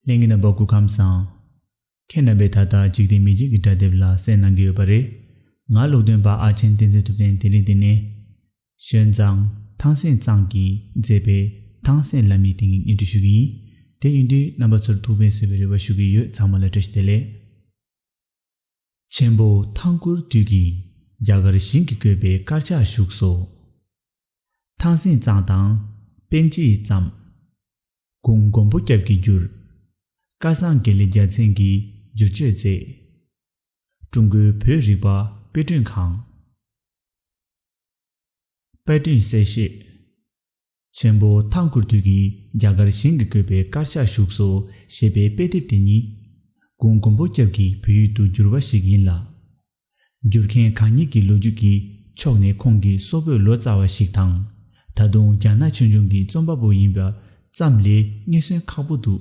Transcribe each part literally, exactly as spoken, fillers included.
ལྷན་རྒྱས་རྣམ་པ་སྐུ་ཁམས་བཟང་། ཁྱེད་རྣམ་པས་ད་ལྟ་འཇིག་རྟེན་མི་ཆོས་ཀྱི་སྒྲ་དེབ་ལ་གསན་གནང་གི་ཡོད་པ་རེད། ང་ཀློག་འདོན་པ་ཨ་ཆེན་བསྟན་འཛིན་ཐུབ་བསྟན། དེ་རིང་འདི་ནས་ཤོན་ཙང་ཐང་སེང་ཙང་གིས་མཛད་པའི་ཐང་སེང་བླ་མའི་དེ་ཉིད་སྙན་སྒྲོན་ཞུ་གི་ཡིན། དེ་ཡིན་དུས་རྣམ་པ་ཚོར་ཐུགས་ཕན་གསོས་པའི་རེ་བ་ཞུ་གི་ཡོད། ཚང་མ་ལ་བཀྲ་ཤིས་བདེ་ལེགས། ཆེན་པོ་ཐང་དཀོར་དུས་ཀྱི་རྒྱ་གར་ཞིང་གིས་བཀོད་པའི་དཀར་ཆག་བཞུགས་སོ། ཐང་སེང་ཙང་དང་པཎ་ཆེན་བརྩམས། གུང་མགོན་པོ་སྐྱབས་ཀྱིས་བསྒྱུར། སྐལ་བཟང་དགེ་ལེགས་རྒྱལ་མཚན་གྱིས་བསྒྱུར་བཅོས་མཛད། ཀྲུང་གོའི་བོད་རིག་པ་དཔེ་སྐྲུན་ཁང་། པར་སྐྲུན་གསལ་བཤད། ཆེན་པོ་ཐང་དཀོར་དུས་ཀྱི་རྒྱ་གར་ཞིང་གིས་བཀོད་པའི་དཀར་ཆག་བཞུགས་སོ་ཞེས་པའི་དཔེ་དེབ་དེ་ཉིད། གུང་མགོན་པོ་སྐྱབས་ཀྱིས་བོད་ཡིག་ཏུ་བསྒྱུར་བ་ཞིག་ཡིན་ལ། བསྒྱུར་མཁན་གང་ཉིད་ཀྱི་ལོ་རྒྱུས་ཀྱི་ཕྱོགས་ནས་ཁོང་གི་སོག་པོའི་ལོ་ཙཱ་བ་ཞིག་དང་། ད་དུང་རྒྱ་ནག་ཆོས་འབྱུང་གི་རྩོམ་པ་པོ་ཡིན་པ་ཙམ་ལས་རྙེད་སོན་ཁག་པོ་འདུག་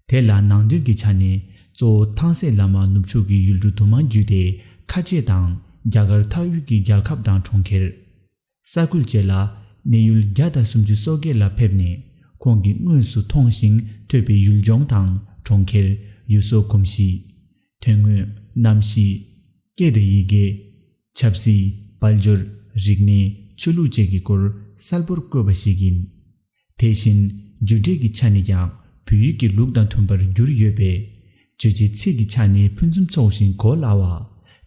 དེ་ལ་ནང་དོན་གྱི་ཆ་ནས་གཙོ་བོ་ཐང་སེང་བླ་མ་ནུབ་ཕྱོགས་ཀྱི་ཡུལ་གྲུ་དུ་མར་བརྒྱུད་དེ་ཁ་ཆེ་དང་རྒྱ་གར་མཐའ་དབུས་ཀྱི་རྒྱལ་ཁབ་དང་གྲོང་ཁྱེར། ས་ཁུལ་བཅས་ལ་གནས་ཡུལ་བརྒྱ་དང་སུམ་ཅུ་སོ་བརྒྱད་ལ་ཕེབས་ནས་ཁོང་གིས་དངོས་སུ་མཐོང་ཞིང་ཐོས་པའི་ཡུལ་ལྗོངས་དང་གྲོང་ཁྱེར། ཡུལ་སྲོལ་གོམས་གཤིས། དོན་དངོས། གནམ་གཤིས། སྐད་དང་ཡི་གེ། ཆབ་སྲིད། དཔལ་འབྱོར། རིག་གནས། ཆོས་ལུགས་བཅས་ཀྱི་སྐོར་གསལ་པོར་བཀོད་པ་ཞིག་ཡིན། དེ་བཞིན་བསྒྱུར་སྒྲིག་གི་ཆ་ནས་ཀྱང་བོད་ཡིག་གི་ལུགས་དང་མཐུན་པར་བསྒྱུར་ཡོད་པས། རྗོད་བྱེད་ཚིག་གི་ཆ་ནས་ཕུན་སུམ་ཚོགས་ཤིང་གོ་སླ་བ།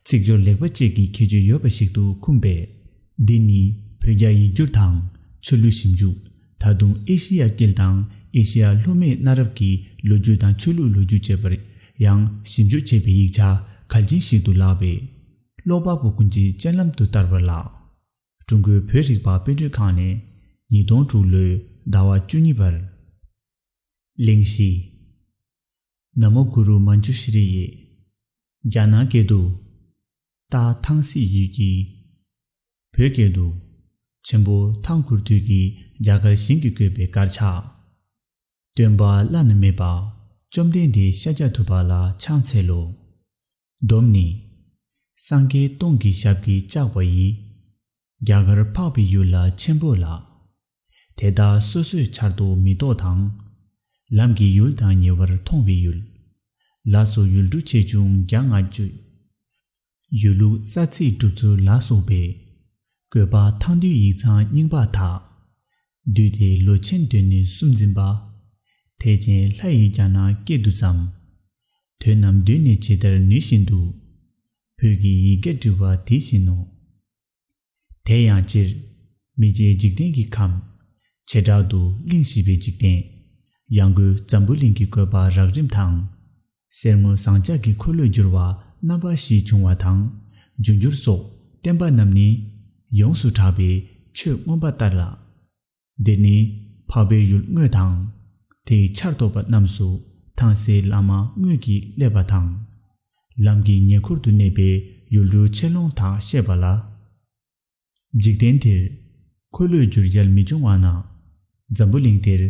ཚིག་སྦྱོར་ལེགས་པ་བཅས་ཀྱི་ཁྱད་ཆོས་ཡོད་པ་ཞིག་ཏུ་འཁུམས་པས། འདི་ནི་བོད་རྒྱ་ཡིག་སྒྱུར་དང་ཆོས་ལུགས་ཞིབ་འཇུག་ད་དུང་ཨེ་ཤི་ཡ་སྐད་དང་ཨེ་ཤི་ཡ་ལྷོ་མའི་གནའ་རབས་ཀྱི་ལོ་རྒྱུས་དང་ཆོས་ལུགས་ལོ་རྒྱུས་བཅས་པར་ཡང་ཞིབ་འཇུག་བྱས་པའི་ཡིག་ཆ་གལ་ཆེན་ཞིག་ཏུ་ལགས་པས། ཀློག་པ་པོ་ཀུན་གྱི་སྤྱན་ལམ་དུ་བསྟར་བ་ལགས། ཀྲུང་གོའི་བོད་རིག་པ་དཔེ་སྐྲུན་ཁང་ནས་ཉིས་སྟོང་དྲུག་ལོའི་ཟླ་བ་བཅུ་གཉིས་པར། གླེང་གཞི། ན་མོ་གུ་རུ་མཉྫུ་ཤྲཱི་ཡེ། རྒྱ་ནག་སྐད་དུ། ཏཱ་ཐང་སི་ཡུས་ཀྱིས། བོད་སྐད་དུ། ཆེན་པོ་ཐང་དཀོར་དུས་ཀྱི་རྒྱ་གར་ཞིང་གིས་བཀོད་པའི་དཀར་ཆག་སྟོན་པ་བླ་ན་མེད་པ་བཅོམ་ལྡན་འདས་ཤཱཀྱ་ཐུབ་པ་ལ་ཕྱག་འཚལ་ལོ། སྡོམ་ནི། སངས་རྒྱས་སྟོང་གི་ཞབས་ཀྱིས་བཅགས་པ་ཡི། རྒྱ་གར་འཕགས་པའི་ཡུལ་ལ་ཆེན་པོ་ལ། དེ་དག་སོ་སོའི་ཆར་དུ་མེ་ཏོག་དང་། ལམ་གྱི་ཡུལ་དང་ཉེ་བར་མཐོང་བའི་ཡུལ། ལ་སོགས་ཡུལ་གྲུ་ཆེ་ཆུང་བརྒྱ་ལྔ་བཅུ། ཡུལ་ལུགས་རྩ་ཚིག་གྲུབ་ཚུལ་ལ་སོགས་པའི། བཀོད་པ་ཐང་དུས་ཡིག་ཚང་རྙིང་པ་དག་བསྡུས་ཏེ་ལོ་ཆེན་འདོན་ནི་གསུམ་འཛིན་པ། ཐེག་ཆེན་ལྷ་ཡི་རྒྱ་ནག་སྐད་དུ་བརྩམས། དོན་རྣམས་བསྡུས་ནས་ཇི་ལྟར་ནུས་བཞིན་དུ། བོད་ཀྱི་ཡི་གེར་བྲིས་པ་དེ་བཞིན་ནོ། དེ་ཡང་སྤྱིར། མི་མཇེད་འཇིག་རྟེན་གྱི་ཁམས། བྱེ་བྲག་ཏུ་གླིང་བཞི་པའི་འཇིག་རྟེན། ཡང་སྒོས་འཛམ་བུ་གླིང་གི་བཀོད་པ་རགས་རིམ་དང་། གསེར་དངུལ་ཟངས་ལྕགས་ཀྱི་འཁོར་ལོས་སྒྱུར་བ་རྣམ་པ་བཞི་བྱུང་བ་དང་། འབྱུང་འགྱུར་སོགས་བསྟན་པ་རྣམས་ནི། ཡོངས་སུ་གྲགས་པའི་ཆོས་མངོན་པ་ལྟར་ལ། འདིར་ནི་འཕགས་པའི་ཡུལ་དངོས་དང་། དེའི་ཆར་གཏོགས་པ་རྣམས་སུ་ཐང་སེང་བླ་མ་དངོས་ཀྱིས་སླེབས་པ་དང་། ལམ་གྱི་ཉེ་འཁོར་དུ་གནས་པའི་ཡུལ་གྲུ་ཆེ་ལོང་དག་བཤད་པ་ལ། འཇིག་རྟེན་འདིར་འཁོར་ལོས་སྒྱུར་ཡུལ་མི་འབྱུང་བ་ན། འཛམ་བུ་གླིང་འདིར་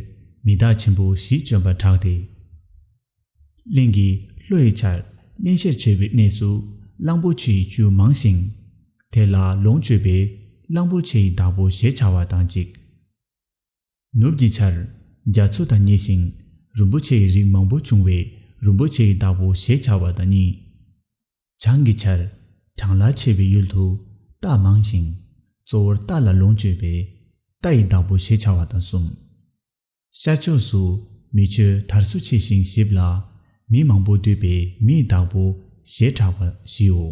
མི་རྟག་ཆེན་པོ་བཞི་བྱོན་པར་གྲགས་ཏེ། གླིང་གི་ལྷོ་ཡི་ཆར་བརླན་གཤེར་ཆེ་བའི་གནས་སུ་གླང་པོ་ཆེའི་ཁྱུ་མང་ཞིང་། དེ་ལ་ལོངས་སྤྱོད་པའི་གླང་པོ་ཆེའི་བདག་པོ་ཞེས་བྱ་བ་དང་གཅིག་ནུབ་ཀྱི་ཆར་རྒྱ་མཚོ་དང་མཉེ་ཞིང་རིན་པོ་ཆེའི་རིགས་མང་པོ་འབྱུང་བས་རིན་པོ་ཆེའི་བདག་པོ་ཞེས་བྱ་བ་དང་གཉིས། བྱང་གི་ཆར་གྲང་ལ་ཆེ་བའི་ཡུལ་དུ་རྟ་མང་ཞིང་གཙོ་བོར་རྟ་ལ་ལོངས་སྤྱོད་པས་རྟ་ཡི་བདག་པོ་ཞེས་བྱ་བ་དང་གསུམ། ཤར་ཕྱོགས་སུ་མི་ཆོས་དར་སོ་ཆེ་ཞིང་ཞིབ་ལ་མི་མང་པོ་འདུས་པས་མིའི་བདག་པོ་ཞེས་གྲགས་པ་བཞིའོ།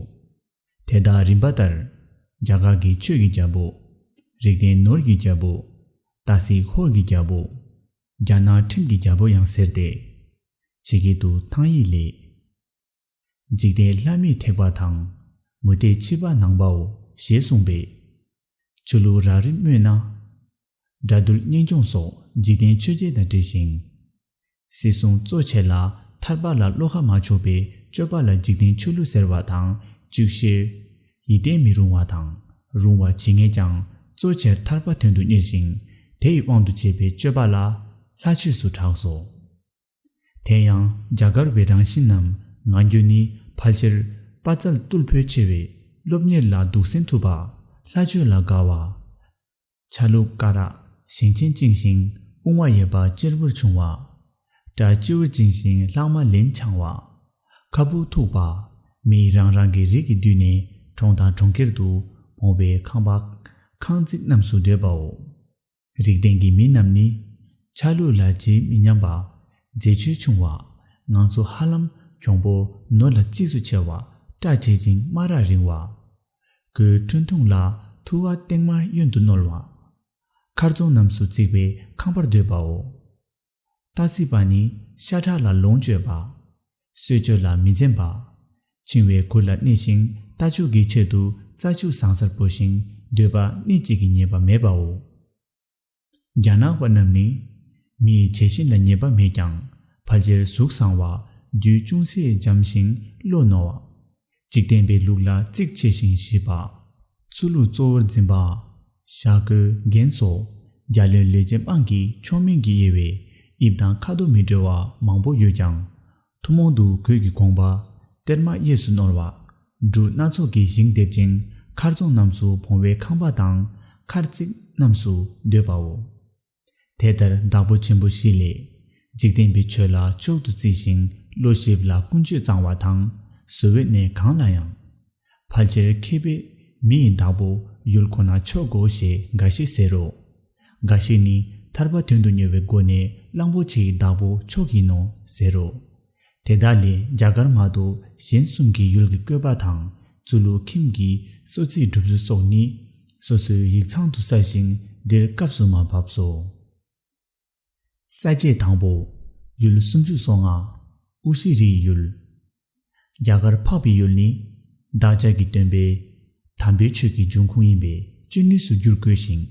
དེ་དག་རིམ་པ་ལྟར། རྒྱ་གར་གྱི་ཆོས་ཀྱི་རྒྱལ་པོ། རིགས་ལྡན་ནོར་གྱི་རྒྱལ་པོ། སྟག་གཟིག་ཧོར་གྱི་རྒྱལ་པོ། རྒྱ་ནག་ཁྲིམས་ཀྱི་རྒྱལ་པོ་ཡང་ཟེར་ཏེ། ཇི་སྐད་དུ་ཐང་ཡིག་ལས། འཇིག་རྟེན་ལྷ་མིའི་ཐེག་པ་དང་། མུ་སྟེགས་ཕྱི་པ་ནང་པའོ། ཞེས་གསུངས་པས། ཆོས་ལུགས་རགས་རིམ་སྨོས་ན། དགྲ་འདུལ་གཉེན་སྐྱོང་སོགས་འཇིག་རྟེན་ཆོས་བརྒྱད་དང་འབྲེལ་ཞིང་། སྲིད་སྲུང་གཙོ་ཆེ་ལ་ཐར་པ་ལ་བློ་ཁ་མ་ཕྱོགས་པའི་སྤྱོད་པ་ལ་འཇིག་རྟེན་ཆོས་ལུགས་ཟེར་བ་དང་གཅིག་ཤོས། ཡིད་བརྟན་མི་རུང་བ་དང་རུང་བ་ཇི་སྙེད་ཀྱང་གཙོ་ཆེར་ཐར་པ་དོན་དུ་གཉེར་ཞིང་དེ་ཡི་དབང་དུ་བྱས་པའི་སྤྱོད་པ་ལ་ལྷ་ཆོས་སུ་གྲགས་སོ། དེ་ཡང་རྒྱ་གར་བའི་རང་བཞིན་ནམ་ངང་རྒྱུད་ནི་ཕལ་ཆེར་དཔའ་རྩལ་རྟུལ་ཕོད་ཆེ་བས་སློབ་གཉེར་ལ་སྡུག་སྲན་ཐུབ་པ། ལྷ་ཆོས་ལ་དགའ་བ། ཆ་ལུགས་དཀར་རག་ཞེང་ཆེན་བཅིངས་ཤིང་དབུང་བ་ཡོད་པ་གཅེར་བུར་ཕྱུང་བ། སྐྲ་སྤྱི་བོར་བཅིངས་ཤིང་ལྷག་མ་ལན་འཆང་བ། ཁ་སྦུབ་མཐུག་པ། མི་རང་རང་གི་རིགས་ཀྱི་མདུན་ནས་གྲོང་དང་གྲོང་ཁྱེར་དུ་བོང་བའི་ཁང་པ་ཁང་བརྩིགས་རྣམས་སུ་སྡོད་པའོ། རིགས་ལྡན་གྱི་མི་རྣམས་ནི། ཆ་ལུགས་ལ་ཇི་མི་སྙམ་པ། མཛེས་ཆོས་ཆུང་བ། ངང་ཚུལ་ཧ་ལམ་གྱོང་པོ་ནོར་ལ་རྩིས་སུ་ཆེ་བ། སྐྲ་བྱེ་ཅིང་སྨ་ར་རིང་བ། གོས་ཁྲུན་ཐུང་ལ་ཐུ་བ་སྟེང་མ་གཡོན་དུ་བསྣོལ་བ། མཁར་རྫོང་རྣམས་སུ་བརྩིགས་པའི་ཁང་པར་སྡོད་པའོ། རྟ་བརྩིགས་པ་ནི་ཤ་ཁྲག་ལ་ལོངས་སྤྱོད་པ། གསོད་གཅོད་ལ་མི་འཛེམ་པ། འཆིང་བའི་གུར་ལ་གནས་ཤིང་རྟ་ཕྱུགས་ཀྱི་ཆེད་དུ་རྩྭ་ཆུ་ཟང་སར་སྤུར་ཞིང་སྡོད་པ་སྣེ་གཅིག་གི་ཉེས་པ་མེད་པའོ། རྒྱ་ནག་པ་རྣམས་ནི། མི་ཡི་བྱད་བཞིན་ལ་ཉེས་པ་མེད་ཀྱང་ཕལ་ཆེར་གཟུགས་བཟང་བ། རྒྱུད་ཅུང་ཟད་འཇམ་ཞིང་བློ་རྣོ་བ། འཇིག་རྟེན་པའི་ལུགས་ལ་རྩིག་ཆེ་ཞིང་ཞིབ་པ། ཚུལ་ལུགས་གཙོ་བོར་འཛིན་པ། ཞྭ་གོས་རྒྱན་སོགས་རྒྱ་བློན་ལས་ཅན་དམངས་ཀྱི་མཆོག་དམན་གྱི་དབྱེ་བས་དབྱིབས་དང་ཁ་དོག་མི་འདྲ་བ་མང་པོ་ཡོད་ཀྱང་། ཐུན་མོང་དུ་གོས་ཀྱི་གོང་པ་གཏེར་མ་གཡས་སུ་བསྣོལ་བ། འབྲུ་སྣ་ཚོགས་ཀྱི་ཞིང་འདེབས་ཅིང་མཁར་རྫོང་རྣམས་སུ་བོང་བའི་ཁང་པ་དང་མཁར་རྩིག་རྣམས་སུ་སྡོད་པའོ། དེ་ལྟར་བདག་པོ་ཆེན་པོ་བཞི་ལས། འཇིག་རྟེན་པའི་ཆོས་ལ་མཆོག་ཏུ་བརྩི་ཞིང་བློ་ཞིབ་ལ་ཀུན་སྤྱོད་གཙང་བ་དང་བཟོ་བོའི་གནས་གང་ལ་ཡང་། ཕལ་ཆེར་མཁས་པས་མི་ཡི་བདག་པོ་ཡུལ་ཁོ་ན་མཆོག་གོ་ཞེས་འགའ་ཞིག་ཟེར་རོ། འགའ་ཞིག་ནི་ཐར་པ་དོན་དུ་གཉེར་བའི་སྒོ་ནས་གླང་པོ་ཆེ་ཡི་བདག་པོ་མཆོག་ཡིན་ནོ་ཟེར་རོ། དེ་དག་ལས་རྒྱ་གར་མ་གཏོགས་གཞན་གསུམ་གྱི་ཡུལ་གྱི་བཀོད་པ་དང་གཙུག་ལག་ཁྱིམ་གྱི་གསོལ་ཚིགས་སྒྲུབ་ཚུལ་སོགས་ནི་སོ་སོའི་ཡིག་ཚང་དུ་གསལ་ཞིང་འདིར་སྐབས་སུ་མ་བབས་སོ། ས་བཅད་དང་པོ། ཡུལ་སུམ་ཅུ་སོ་ལྔ། དབུ་ཞི་རིའི་ཡུལ། རྒྱ་གར་འཕགས་པའི་ཡུལ་ནི་བདག་ཅག་གི་སྟོན་པའི་དམ་པའི་ཆོས་ཀྱི་འབྱུང་ཁུངས་ཡིན་པས་ཅི་ནུས་སུ་བསྒྱུར་དགོས་ཤིང་།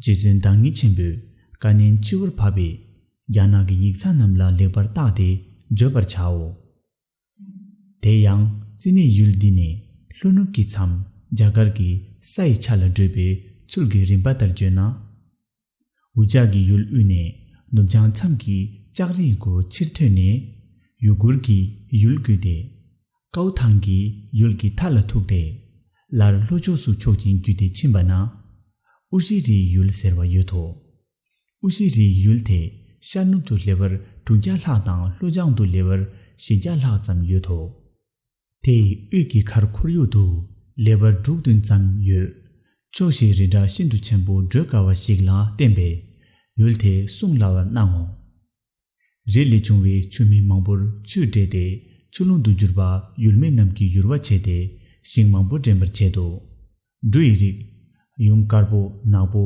རྗེ་བཙུན་བདག་ཉིད་ཆེན་པོས་བཀའ་ནན་ཆེ་བར་བབས་པས་རྒྱ་ནག་གི་ཡིག་ཚང་རྣམས་ལ་ལེགས་པར་བརྟགས་ཏེ་བརྗོད་པར་བྱའོ། དེ་ཡང་ཙི་ནི་ཡུལ་འདི་ནས་ལྷོ་ནུབ་ཀྱི་མཚམས་རྒྱ་གར་གྱི་ས་ཡི་ཆ་ལ་བགྲོད་པའི་ཚུལ་གྱི་རིམ་པ་ལྟར་བརྗོད་ན། འུ་ཅག་གི་ཡུལ་དབུས་ནས་ནུབ་བྱང་མཚམས་ཀྱི་ལྕགས་རིའི་སྒོ་ཕྱིར་ཐོན་ནས་ཡུ་གུར་གྱི་ཡུལ་བརྒྱུད་དེ། ཀའུ་ཐང་གི་ཡུལ་གྱི་མཐའ་ལ་ཐུག་སྟེ། སླར་ལྷོ་ཕྱོགས་སུ་ཕྱོགས་ཀྱིན་བརྒྱུད་དེ་ཕྱིན་པ་ན། དབུ་ཞི་རིའི་ཡུལ་ཟེར་བ་ཡོད་དོ། དབུ་ཞི་རིའི་ཡུལ་དེ་ཤར་ནུབ་ཏུ་ལེ་བར་དྲུག་བརྒྱ་ལྷག་དང་ལྷོ་བྱང་དུ་ལེ་བར་བཞི་བརྒྱ་ལྷག་ཙམ་ཡོད་དོ། དེའི་དབུས་ཀྱི་མཁར་ཁོར་ཡུག་ཏུ་ལེ་བར་དྲུག་བདུན་ཙམ་ཡོད། ཕྱོགས་བཞིར་རི་བྲག་ཤིན་ཏུ་ཆེན་པོ་བགྲོད་དཀའ་བ་ཞིག་ལ་བརྟེན་པས་ཡུལ་དེ་སྲུང་སླ་བར་སྣང་ངོ་། རི་ལས་བྱུང་བའི་ཆུ་མིག་མང་པོར་ཆུས་འདྲེས་ཏེ་ཆུ་ཀླུང་དུ་གྱུར་པ་ཡུལ་མི་རྣམས་ཀྱིས་ཡུར་བ་བྱས་ཏེ་ཞིང་མང་པོ་འདྲེན་པར་བྱེད་དོ། འབྲུ་ཡི་རིགས། ཡུངས་དཀར་པོ་ནག་པོ།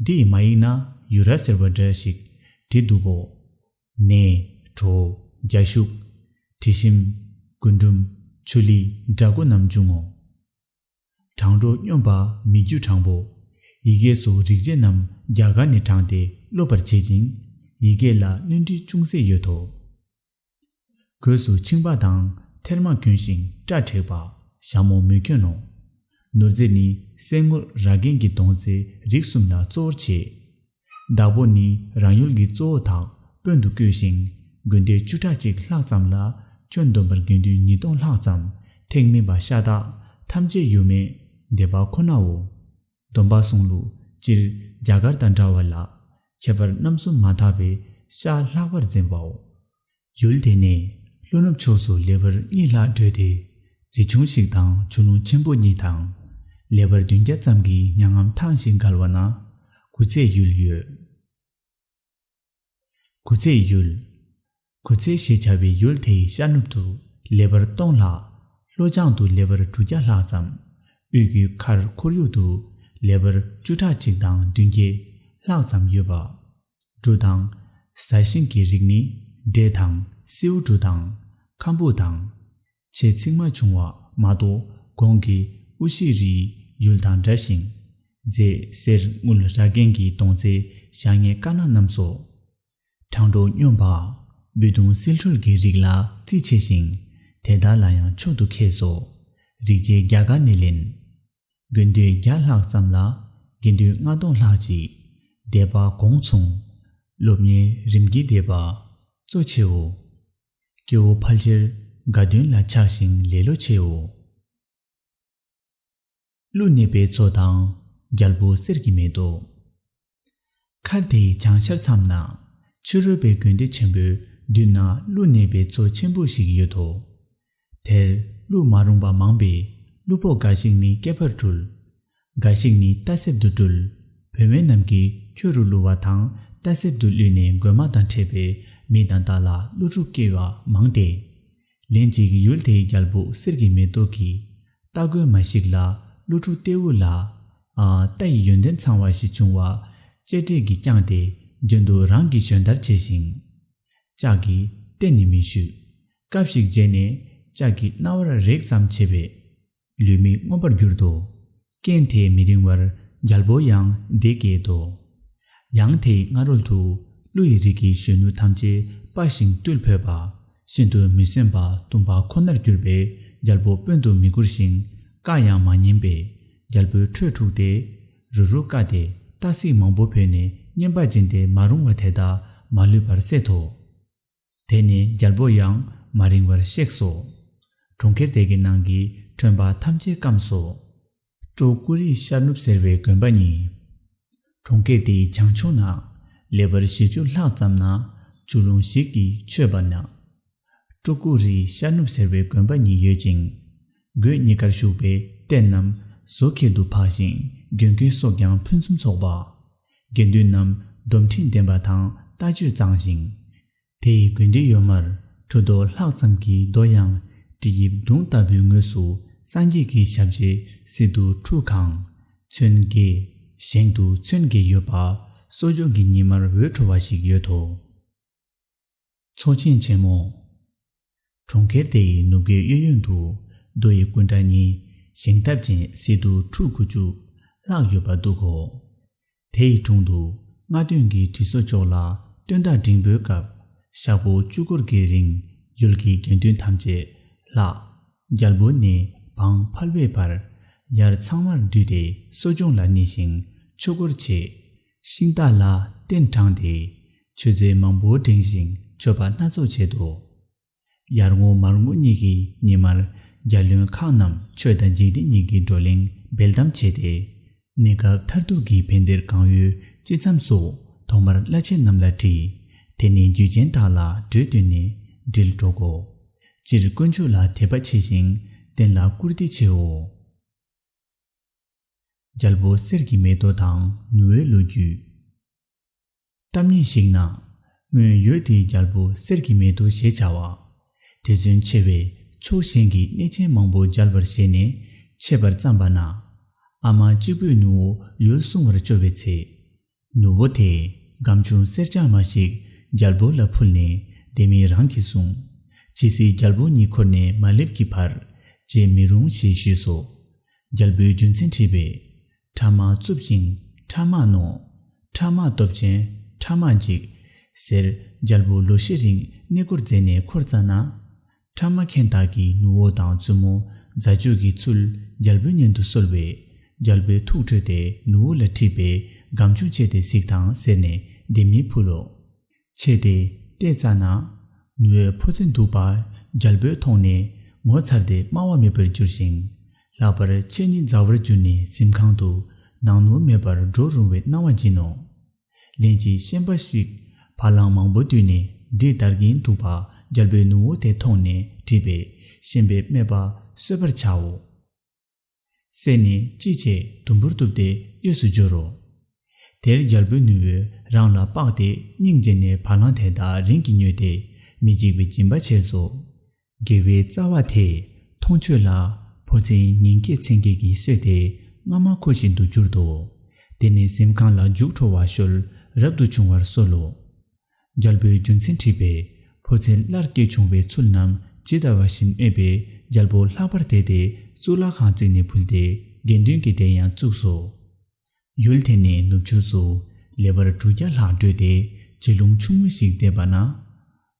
འདི་ཡི་མ་ཡིག་ན་ཡུ་ར་ཟེར་བ་འདྲ་ཞིག་བྲིས་འདུག་གོ། ནས། གྲོ། རྒྱ་ཤུག་དྲི་ཞིམ། རྒུན་འབྲུམ། ཆུ་ལི། འདྲ་སྒོ་རྣམས་འབྱུང་ངོ་། གྲང་དྲོ་སྙོམས་པ་མི་རྒྱུད་དྲང་པོ། ཡི་གེ་སོགས་རིག་བྱེད་རྣམས་རྒྱ་གར་ནས་དྲངས་ཏེ་སློབ་པར་བྱེད་ཅིང་། ཡི་གེ་ལ་སྣོན་འཕྲི་ཅུང་ཟད་ཡོད་དོ། གོས་སུ་ཕྱིང་པ་དང་ཐེར་མ་གྱོན་ཞིང་སྐྲ་བྲེགས་པ། ཞྭ་མོ་མི་གྱོན་ནོ། ནོར་རྫས་ནི་གསེར་དངུལ་ར་རྒན་གྱི་དོང་ཙེ་རིགས་གསུམ་ལ་གཙོ་བོར་བྱེད། བདག་པོ་ནི་རང་ཡུལ་གྱི་གཙོ་བོ་དག་དཔོན་དུ་བསྐོས་ཤིང་དགོན་སྡེ་བཅུ་ཕྲག་གཅིག་ལྷག་ཙམ་ལ་ཁྱོན་བསྡོམས་པར་དགེ་འདུན་ཉིས་སྟོང་ལྷག་ཙམ་ཐེག་དམན་པ་ཤ་སྟག་ཐམས་ཅད་ཡོད་མེད་སྡེ་པ་ཁོ་ནའོ། སྡོམ་པ་སྲུང་ལུགས་སྤྱིར་རྒྱ་གར་དང་འདྲ་བ་ལ་ཁྱད་པར་རྣམ་གསུམ་མ་དག་པའི་ཤ་ལྷག་པར་འཛིན་པའོ། ཡུལ་དེ་ནས་ལྷོ་ནུབ་ཕྱོགས་སུ་ལེ་བར་གཉིས་ལྷག་བགྲོད་དེ། རི་ཆུང་ཞིག་དང་ཆུ་ཀླུང་ཆེན་པོ་གཉིས་དང་། ལེ་བར་བདུན་བརྒྱ་ཙམ་གྱི་མྱ་ངམ་ཐང་ཞིག་བརྒལ་བ་ན། གུ་ཚེ་ཡུལ་ཡོད། གུ་ཚེ་ཡུལ། གུ་ཚེ་ཞེས་བྱ་བའི་ཡུལ་དེའི་ཤར་ནུབ་ཏུ་ལེ་བར་སྟོང་ལྷག་ལྷོ་བྱང་དུ་ལེ་བར་དྲུག་བརྒྱ་ལྷག་ཙམ། དབུས་ཀྱི་མཁར་ཁོར་ཡུག་ཏུ་ལེ་བར་བཅུ་ཕྲག་གཅིག་དང་བདུན་བརྒྱ་ལྷག་ཙམ་ཡོད་པ། འབྲུ་དང་། ཟ་ཤིང་གི་རིགས་ནི་འབྲས་དང་སེའུ་འབྲུ་དང་། ཁམ་བུ་དང་། ཆེས་ཚིགས་མ་ཆུང་བ་མ་གཏོགས་གོང་གི་དབུ་ཞི་རིའི་ཡུལ་དང་འདྲ་ཞིང་། མཛེས་གསེར་དངུལ་ར་རྒན་གྱི་དོང་ཙེ་ཞྭ་སྔས་དཀར་ནག་རྣམས་སོ། གྲང་དྲོ་སྙོམས་པ། སྦུལ་དུང་སིལ་ཁྲོལ་གྱི་རིགས་ལ་རྩིས་ཆེ་ཞིང་། དེ་དག་ལ་ཡང་མཆོག་ཏུ་མཁས་སོ། རིག་བྱེད་རྒྱ་གར་ནས་ལེན། དགོན་སྡེ་བརྒྱ་ལྷག་ཙམ་ལ་དགེ་འདུན་ལྔ་སྟོང་ལྷག་ཅིག་སྡེ་པ་གོང་མཚུངས། སློབ་གཉེར་རིམ་གྱིས་སྡེ་པ་གཙོ་ཆེའོ། སྐྱེ་བོ་ཕལ་ཆེར་དགའ་སྟོན་ལ་ཆགས་ཤིང་ལེ་ལོ་ཆེའོ། ཀླུ་གནས་པའི་མཚོ་དང་རྒྱལ་པོ་གསེར་གྱི་མེ་ཏོག་མཁར་དེའི་བྱང་ཤར་མཚམས་ན་ཕྱི་རོལ་པའི་དགོན་སྡེ་ཆེན་པོའི་ མདུན་ན་ཀླུ་གནས་པའི་མཚོ་ཆེན་པོ་ཞིག་ཡོད་དོ། དེར་ཀླུ་མ་རུངས་པ་མང་པས་ཀླུ་ཕོགས་འགའ་ཞིག་ནི་སྐེད་པར་སྤྲུལ། འགའ་ཞིག་ནི་རྟ་གསེབ་ཏུ་སྤྲུལ། བུད་མེད་རྣམས་ཀྱིས་ཁྱོད་རུ་བསླུ་བ་དང་རྟ་གསེབ་ཏུ་བསླུས་ནས་རྒོད་མ་དང་ཕྲད་པས་མི་དང་བདག་ལ་ཀླུ་ཕྲུག་སྐྱེ་བ་མང་སྟེ། ལན་ཅིག་ཡུལ་དེའི་རྒྱལ་པོ་གསེར་གྱི་མེ་ཏོག་གིས་རྟ་རྒོད་མ་ཞིག་ལ་ཀླུ་ཕྲུག་ཏེའུ་ལ། ཨ། རྟ་ཡི་ཡོན་ཏན་ཚང་བ་ཞིག་བྱུང་བ་གཅེས་སྤྲས་ཀྱིས་བསྐྱངས་ཏེ་རྒྱུན་དུ་རང་གི་ཞོན་དར་བྱས་ཤིང་། ལྕགས་ཀྱིས་གཏན་ནས་མི་བཞུད། སྐབས་ཤིག་རྗེས་ནས་ལྕགས་ཀྱི་རྣ་བར་རེག་ཙམ་བྱས་པས། ལུས་མི་མངོན་པར་གྱུར་ཏོ། རྐྱེན་དེས་མི་རིང་བར་རྒྱལ་པོ་ཡང་བདེ་སྐྱེས་ཏོ། ཡང་དེའི་སྔ་རོལ་དུ་ཀླུ་ཡི་རིགས་ཀྱི་གཞོན་ནུ་ཐམས་ཅད་དཔའ་ཞིང་རྟུལ་ཕོད་པ། ཤིན་ཏུ་མི་སེམས་པ་གཏུམ་པ་ཁོ་ནར་གྱུར་པས་རྒྱལ་པོ་དཔོན་དུ་མི་གུས་ཤིང་བཀའ་ཡང་མ་ཉན་པས་རྒྱལ་པོའི་ཁྲོས་འཁྲུགས་ཏེ། རུ་རུ་བཀའ་སྟེ་རྟ་གཟིག་མང་པོ་བོས་ནས་རྔན་པ་སྦྱིན་ཏེ་མ་རུང་བ་དེ་དག་མ་ལུས་པར་བསད་དོ། དེ་ནས་རྒྱལ་པོ་ཡང་མ་རིང་བར་གཤེགས་སོ། གྲོང་ཁྱེར་དེ་གི་ནང་གི་ཁྲོན་པ་ཐམས་ཅད་སྐམས་སོ། ཀྲོ་ཀུ་རི་ཤར་ནུབ་ཟེར་བའི་དགོན་པ་གཉིས། གྲོང་ཁྱེར་དེའི་བྱང་ཕྱོགས་ན་ལེ་བར་བཞི་བཅུ་ལྷག་ཙམ་ན་ཆུ་ཀླུང་ཞིག་གིས་ཆོད་པ་ན། ཀྲོ་ཀུ་རི་ཤར་ནུབ་ཟེར་བའི་དགོན་པ་གཉིས་ཡོད་ཅིང་། སྒོས་གཉིས་ཀར་བཞུགས་པའི་རྟེན་རྣམས་བཟོ་ཁྱད་དུ་འཕགས་ཤིང་དགེ་འདུན་སོགས་ཀྱང་ཕུན་སུམ་ཚོགས་པ། དགེ་འདུན་རྣམས་སྡོམ་ཁྲིམས་ལྡན་པ་དང་ལྟ་སྤྱོད་གཙང་ཞིང་། དེའི་དགོན་སྡེ་ཡོད་མར་གྲུ་རྡོ་ལྷག་ཙམ་གྱི་རྡོ་ཡང་དྲི་ཡིབ་མདུང་ལྟ་བུའི་ངོས་སུ་སངས་རྒྱས་ཀྱི་ཞབས་རྗེས་སི་ཏུ་ཁྲུ་གང་། ཚོན་བརྒྱད། ཞེང་དུ་ཚོན་བརྒྱད་ཡོད་པ་གསོ་སྦྱོང་གི་ཉི་མར་འོད་འཕྲོ་བ་ཞིག་ཡོད་དོ། མཚོ་ཆེན་ཆེན་མོ། གྲོང་ཁྱེར་དེ་ཡི་ནུབ་ཀའི་གཡས་གཡོན་དུ་རྡོ་ཡི་སྐུ་འདྲ་གཉིས་བཞེངས་ཐབས་ཅན་སི་ཏུ་ཁྲུ་དགུ་བཅུ་ལྷག་ཡོད་པ་འདུག་གོ། དེ་ཡི་དྲུང་དུ་སྔ་སྟོན་གྱི་དུས་སོ་ཅོག་ལ་སྟོན་ཟླ་འབྲིང་པོའི་སྐབས་ཞག་པོ་བཅུ་སྐོར་གྱི་རིང་ཡུལ་གྱི་དགེ་འདུན་ཐམས་ཅད་ལྷག་རྒྱལ་པོ་ནས་བང་ཕལ་པའི་བར་ཡར་ཚང་མར་འདུས་ཏེ་གསོ་སྦྱོང་ལ་གནས་ཤིང་ཆོས་སྐོར་བྱེད། ཤིང་རྟ་ལ་སྟན་དྲངས་ཏེ་མཆོད་རྫས་མང་པོ་བསྒྲེངས་ཤིང་མཆོད་པ་སྣ་ཚོགས་བྱེད་དོ། ཡར་ངོ་མར་ངོ་གཉིས་ཀྱི་ཉི་མར་རྒྱལ་བློན་ཁག་རྣམས་ཆོས་དང་འཇིག་རྟེན་གཉིས་ཀྱི་བགྲོ་གླེང་འབེལ་གཏམ་བྱས་ཏེ། གནས་སྐབས་མཐར་ཐུག་གི་བན་དེར་གང་ཡོད་ཅི་འཚམ་སོགས་ཐོག་མར་བླ་ཆེན་རྣམས་ལ་དྲིས། དེ་ནས་བརྒྱུད་ཆེན་དག་ལ་གྲོས་བསྟུན་ནས་འགྲིལ་འགྲོ་གོ། སྤྱིར་དཀོན་མཆོག་ལ་དད་པ་ཆེ་ཞིང་བསྟན་ལ་བཀུར་སྟི་ཆེའོ། རྒྱལ་པོ་གསེར་གྱི་མེ་ཏོག་དང་ནུ་བོའི་ལོ་རྒྱུས། གཏམ་ཉིད་ཞིག་ན། སྔོན་ཡུལ་དེའི་རྒྱལ་པོ་གསེར་གྱི་མེ་ཏོག་ཞེས་བྱ་བ། དེ་ཚུན་ཆེ་བས་ཕྱོགས་གཞན་གྱི་གནས་ཆེན་མང་པོ་མཇལ་བར་བཞེད་ནས་ཆེད་པར་བརྩམས་པ་ན། ཨ་མ་གཅིག་པུས་ནུ་བོ་ཡུལ་སྲུང་བར་བཅོལ་བའི་ཚེ། ནུ་བོ་དེས་སྒམ་ཆུང་གསེར་ལྕང་མ་ཞིག་རྒྱལ་པོ་ལ་ཕུལ་ནས་དེ་མིན་རང་གིས་བཟུང་། ཇི་སྲིད་རྒྱལ་པོ་ཉིད་འཁོར་ནས་མ་སླེབས་ཀྱི་བར་བརྗེད་མི་རུང་ཞེས་ཞུས་སོ། རྒྱལ་པོའི་རྒྱུ་མཚན་དྲིས་པས། ཕྲ་མ་རྩུབ་ཅིང་ཕྲ་མ་རྣོ། ཕྲ་མ་སྟོབས་ཅན་ཕྲ་མ་འཇིག་ཟེར་རྒྱལ་པོ་ལོ་ཤས་རིང་གནས་སྐོར་མཛད་ནས་འཁོར་ཙ་ན། ཕྲ་མ་མཁན་དག་གིས་ནུ་བོ་དང་བཙུན་མོ་མཛའ་གཅུགས་ཀྱི་ཚུལ་རྒྱལ་པོའི་སྙན་དུ་གསོལ་བས། རྒྱལ་པོའི་ཐུགས་ཁྲོས་ཏེ་ནུ་བོ་ལ་དྲིས་པས་སྒམ་ཆུང་ཆེ་སྟེ་གཟིགས་དང་ཟེར་ནས་ལྡེ་མིག་ཕུལ་ལོ། ཆེ་སྟེ་བལྟས་ཙ་ན། ནུ་བོའི་ཕོ་མཚན་སྡུག་པ་རྒྱལ་པོས་མཐོང་ནས་ངོ་མཚར་ཏེ་སྨྲ་བ་མེད་པར་གྱུར་ཞིང་། ལྷག་པར་ཆེ་ཉིད་མཛའ་བར་གྱུར་ནས་གཟིམ་ཁང་དུ་ནང་ནུབ་མེད་པར་འགྲོ་རུང་བའི་གནང་བ་སྦྱིན་ནོ། ལན་ཅིག་ཤན་པ་ཞིག་བ་ལང་མང་པོ་བཏུལ་ནས་འདྲིས་དར་གྱིན་འདུག་པ་རྒྱལ་པོའི་ནུ་བོ་དེ་མཐོང་ནས་དྲིས་པས་ཤན་པས་སྨྲས་པ་གསོད་པར་བྱའོ། བསད་ནས་ཅི་བྱེད་དུམ་བུར་གཏུབས་ཏེ་གཡས་སུ་སྦྱོར་རོ། དེར་རྒྱལ་པོའི་ནུ་བོས་རང་ལ་དཔགས་ཏེ་སྙིང་རྗེ་ནས་བ་ལང་དེ་དག་རིན་གྱིས་ཉོས་ཏེ་མི་འཇིགས་པའི་སྦྱིན་པ་བྱས་སོ། དགེ་བའི་རྩ་བ་དེས་མཐོང་ཆོས་ལ་ཕོ་མཚན་ཉིན་བསྐྱེད་མཚན་བསྐྱེད་ཀྱིས་གསོས་ཏེ་སྔ་མ་ཁོ་བཞིན་དུ་གྱུར་ཏོ། དེ་ནས་གཟིམ་ཁང་ལ་རྒྱུགས་འཕྲོ་བ་ཞོལ་རབ་ཏུ་བྱུང་བར་གསོལ་ལོ། རྒྱལ་པོའི་རྒྱུ་མཚན་དྲིས་པས། ཕོ་མཚན་སླར་སྐྱེས་བྱུང་བའི་ཚུལ་རྣམས་ཇི་ལྟ་བ་བཞིན་སྨྲས་པས་རྒྱལ་པོ་ལྷག་པར་དད་དེ་གཙུག་ལག་ཁང་བརྩིགས་ནས་ཕུལ་ཏེ་དགེ་འདུན་གྱི་གདན་ཡང་བཙུགས་སོ། ཡུལ་དེ་ནས་ནུབ་ཕྱོགས་སུ་ལེ་བར་དྲུག་བརྒྱ་ལྷག་བགྲོད་དེ་བྱེ་ལུང་ཆུང་ངུ་ཞིག་འདེབས་པ་ན།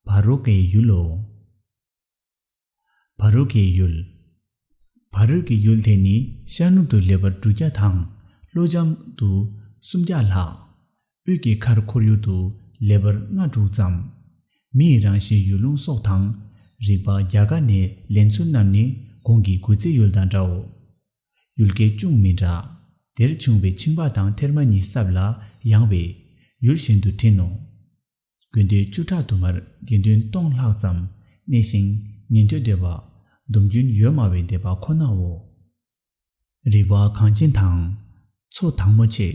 བ་རོ་ཀའི་ཡུལ་ལོ། བ་རོ་ཀའི་ཡུལ། བ་རོ་ཀའི་ཡུལ་དེ་ནི་ཤར་ནུབ་ཏུ་ལེ་བར་དྲུག་བརྒྱ་དང་ལྷོ་འཇམ་དུ་སུམ་བརྒྱ་ལྷག་དབུས་ཀྱི་མཁར་ཁོར་ཡུག་ཏུ་ལེ་བར་ལྔ་དྲུག་ཙམ། མི་ཡི་རང་བཞིན་ཡུལ་ལུང་སོགས་དང་རིག་པ་རྒྱ་གར་ནས་ལེན་ཚུལ་རྣམས་ནི་གོང་གི་དགུ་རྩེ་ཡུལ་དང་འདྲའོ། ཡུལ་སྐད་ཅུང་མི་འདྲ། དེར་བྱུང་བའི་ཆིང་པ་དང་ཐེར་མ་གཉིས་སྲབ་ལ་ཡང་བས་ཡུལ་གཞན་དུ་བྲིས་ནོ། དགུན་དུས་བཅུ་ཕྲག་དུ་མར་དགེ་འདུན་སྟོང་ལྷག་ཙམ་གནས་ཤིང་། ཉན་ཐོས་སྡེ་པ་སྡོམ་རྒྱུན་ཡོད་སྨྲ་བའི་སྡེ་པ་ཁོ་ནའོ། རི་བོ་གངས་ཅན་དང་མཚོ་དྭངས་མོ་ཆེ།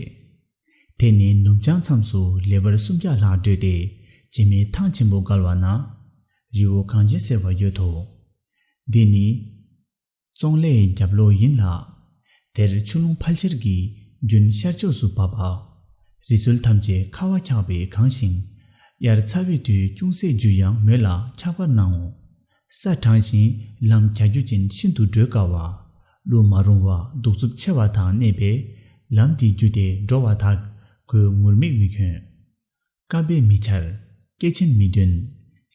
དེ་ནི་ནུབ་བྱང་མཚམས་སུ་ལེ་བར་སུམ་བརྒྱ་ལྷག་བགྲོད་དེ། བྱེ་མའི་ཐང་ཆེན་པོ་བརྒལ་བ་ན། རི་བོ་གངས་ཅན་ཟེར་བ་ཡོད་དོ། འདི་ནི་ཙོང་ལའི་རྒྱབ་ལོགས་ཡིན་ལ། དེར་ཆུ་ཀླུང་ཕལ་ཆེར་གྱི་རྒྱུན་ཤར་ཕྱོགས་སུ་བབས་པ། རི་སུལ་ཐམས་ཅད་ཁ་བ་འཁྱག་པས་གང་ཞིང་། དབྱར་ཚ་བའི་དུས་ཅུང་ཟད་རྒྱུ་ཡང་མོད་ལ་འཁྱག་པར་སྣང་ངོ་། ས་དྲང་ཞིང་ལམ་གྱ་རྒྱུ་ཅན་ཤིན་ཏུ་བགྲོད་དཀའ་བ། ལུ་མ་རུང་བ་གདུག་རྩུབ་ཆེ་བ་དག་གནས་པས། ལམ་དེའི་རྒྱུ་དེ་འགྲོ་བ་དག་གོས་ངུར་སྨྲིག་མི་གྱོན། སྐམ་པས་མི་འཕྱར། སྐེ་ཆེན་མི་འདོན།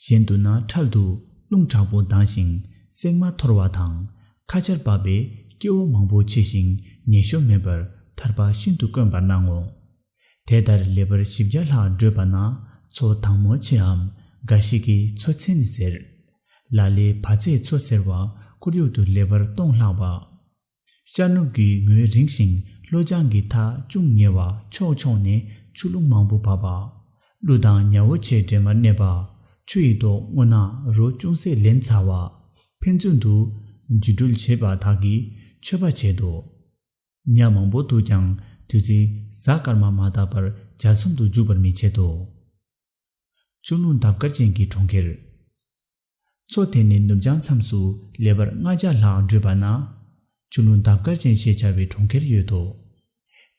གཞན་དུ་ན་འཕྲལ་དུ་རླུང་དྲག་པོ་ལྡང་ཞིང་སྲེག་མ་འཐོར་བ་དང་། ཁ་ཆར་བབས་པས་སྐྱེ་བོ་མང་པོ་འཆི་ཞིང་ཉེ་ཤོས་མེད་པར་ཐར་པ་ཤིན་ཏུ་དཀོན་པར་སྣང་ངོ་། དེ་ལྟར་ལེ་བར་བཞི་བརྒྱ་ལྷག་བགྲོད་པ་ན་མཚོ་དྭངས་མོ་ཆེའམ་འགའ་ཞིག་གིས་མཚོ་མཚན་ཟེར། ལ་ལས་བ་ཚའི་མཚོ་ཟེར་བ་ཁོར་ཡུག་ཏུ་ལེ་བར་སྟོང་ལྷག་པ། ཤར་ནུབ་ཀྱི་ངོས་རིང་ཞིང་ལྷོ་བྱང་གི་མཐའ་ཅུང་ཉེ་བ་ཕྱོགས་ཕྱོགས་ནས་ཆུ་ཀླུང་མང་པོ་བབས་པ། ཀླུ་དང་ཉ་བོ་ཆེ་འདྲེས་མར་གནས་པ། ཆུ་ཡི་མདོག་སྔོ་ནག་རོ་ཅུང་ཟད་ལེན་ཚ་བ། ཕན་ཚུན་དུ་རྒྱུ་འགྲུལ་བྱེད་པ་དག་གིས་མཆོད་པ་བྱེད་དོ། ཉ་མང་པོ་འདུག་ཀྱང་དུས་ཚིགས་གཟའ་སྐར་མ་མ་དག་པར་འཇའ་ཚོན་དུ་འཇུག་པར་མི་བྱེད་དོ། ཆུ་ཀླུང་འདབས་དཀར་ཅན་གྱི་གྲོང་ཁྱེར། མཚོ་དེ་ནས་ནུབ་བྱང་མཚམས་སུ་ལེ་བར་ལྔ་བརྒྱ་ལྷག་བགྲོད་པ་ན། ཆུ་ཀླུང་འདབས་དཀར་ཅན་ཞེས་བྱ་བའི་གྲོང་ཁྱེར་ཡོད་དོ།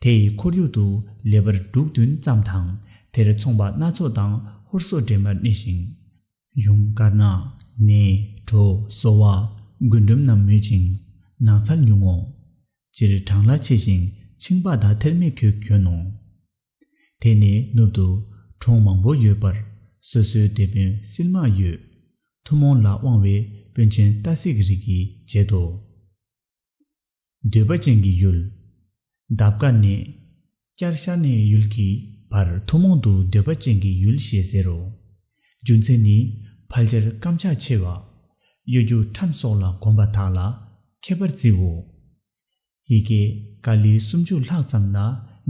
དེ་ཡི་ཁོར་ཡུག་ཏུ་ལེ་བར་འབྲུག་བདུན་ཙམ་དང་དེར་ཚོང་པ་སྣ་ཚོགས་དང་ཧོར་སོག་འདྲེས་མར་གནས་ཤིང་། ཡུངས་དཀར་ནག་ནས་གྲོ་སོ་བ་རྒུན་འབྲུམ་རྣམས་མོད་ཅིང་ནགས་ཚལ་ཉུང་ངོ་། སྤྱིར་གྲང་ལ་ཆེ་ཞིང་ཆིང་པ་དང་ཐེར་མའི་གོས་གྱོན་ནོ། དེ་ནས་ནུབ་ཏུ་གྲོང་མང་པོ་ཡོད་པར་སོ་སོའི་སྡེ་དཔོན་སིལ་མ་ཡོད། ཐུན་མོང་ལ་དབང་བའི་དཔོན་ཆེན་ཏ་སི་གི་རིགས་ཀྱིས་བྱེད་དོ། འདོད་པ་ཅན་གྱི་ཡུལ། འདབས་ཀ་ནས་བསྐྱར་ཤར་ནས་ཡུལ་གྱི་བར་ཐུན་མོང་དུ་འདོད་པ་ཅན་གྱི་ཡུལ་ཞེས་ཟེར་རོ། རྒྱུ་མཚན་ནི་ཕལ་ཆེར་སྐམ་ཆག་ཆེ་བ། གཡོ་སྒྱུ་ཁྲམ་སོགས་ལ་གོམས་པ་དག་ལ་མཁས་པར་བརྩིའོ། ཡི་གེ་ཀ་ལི་སུམ་ཅུ་ལྷག་ཙམ་ལ་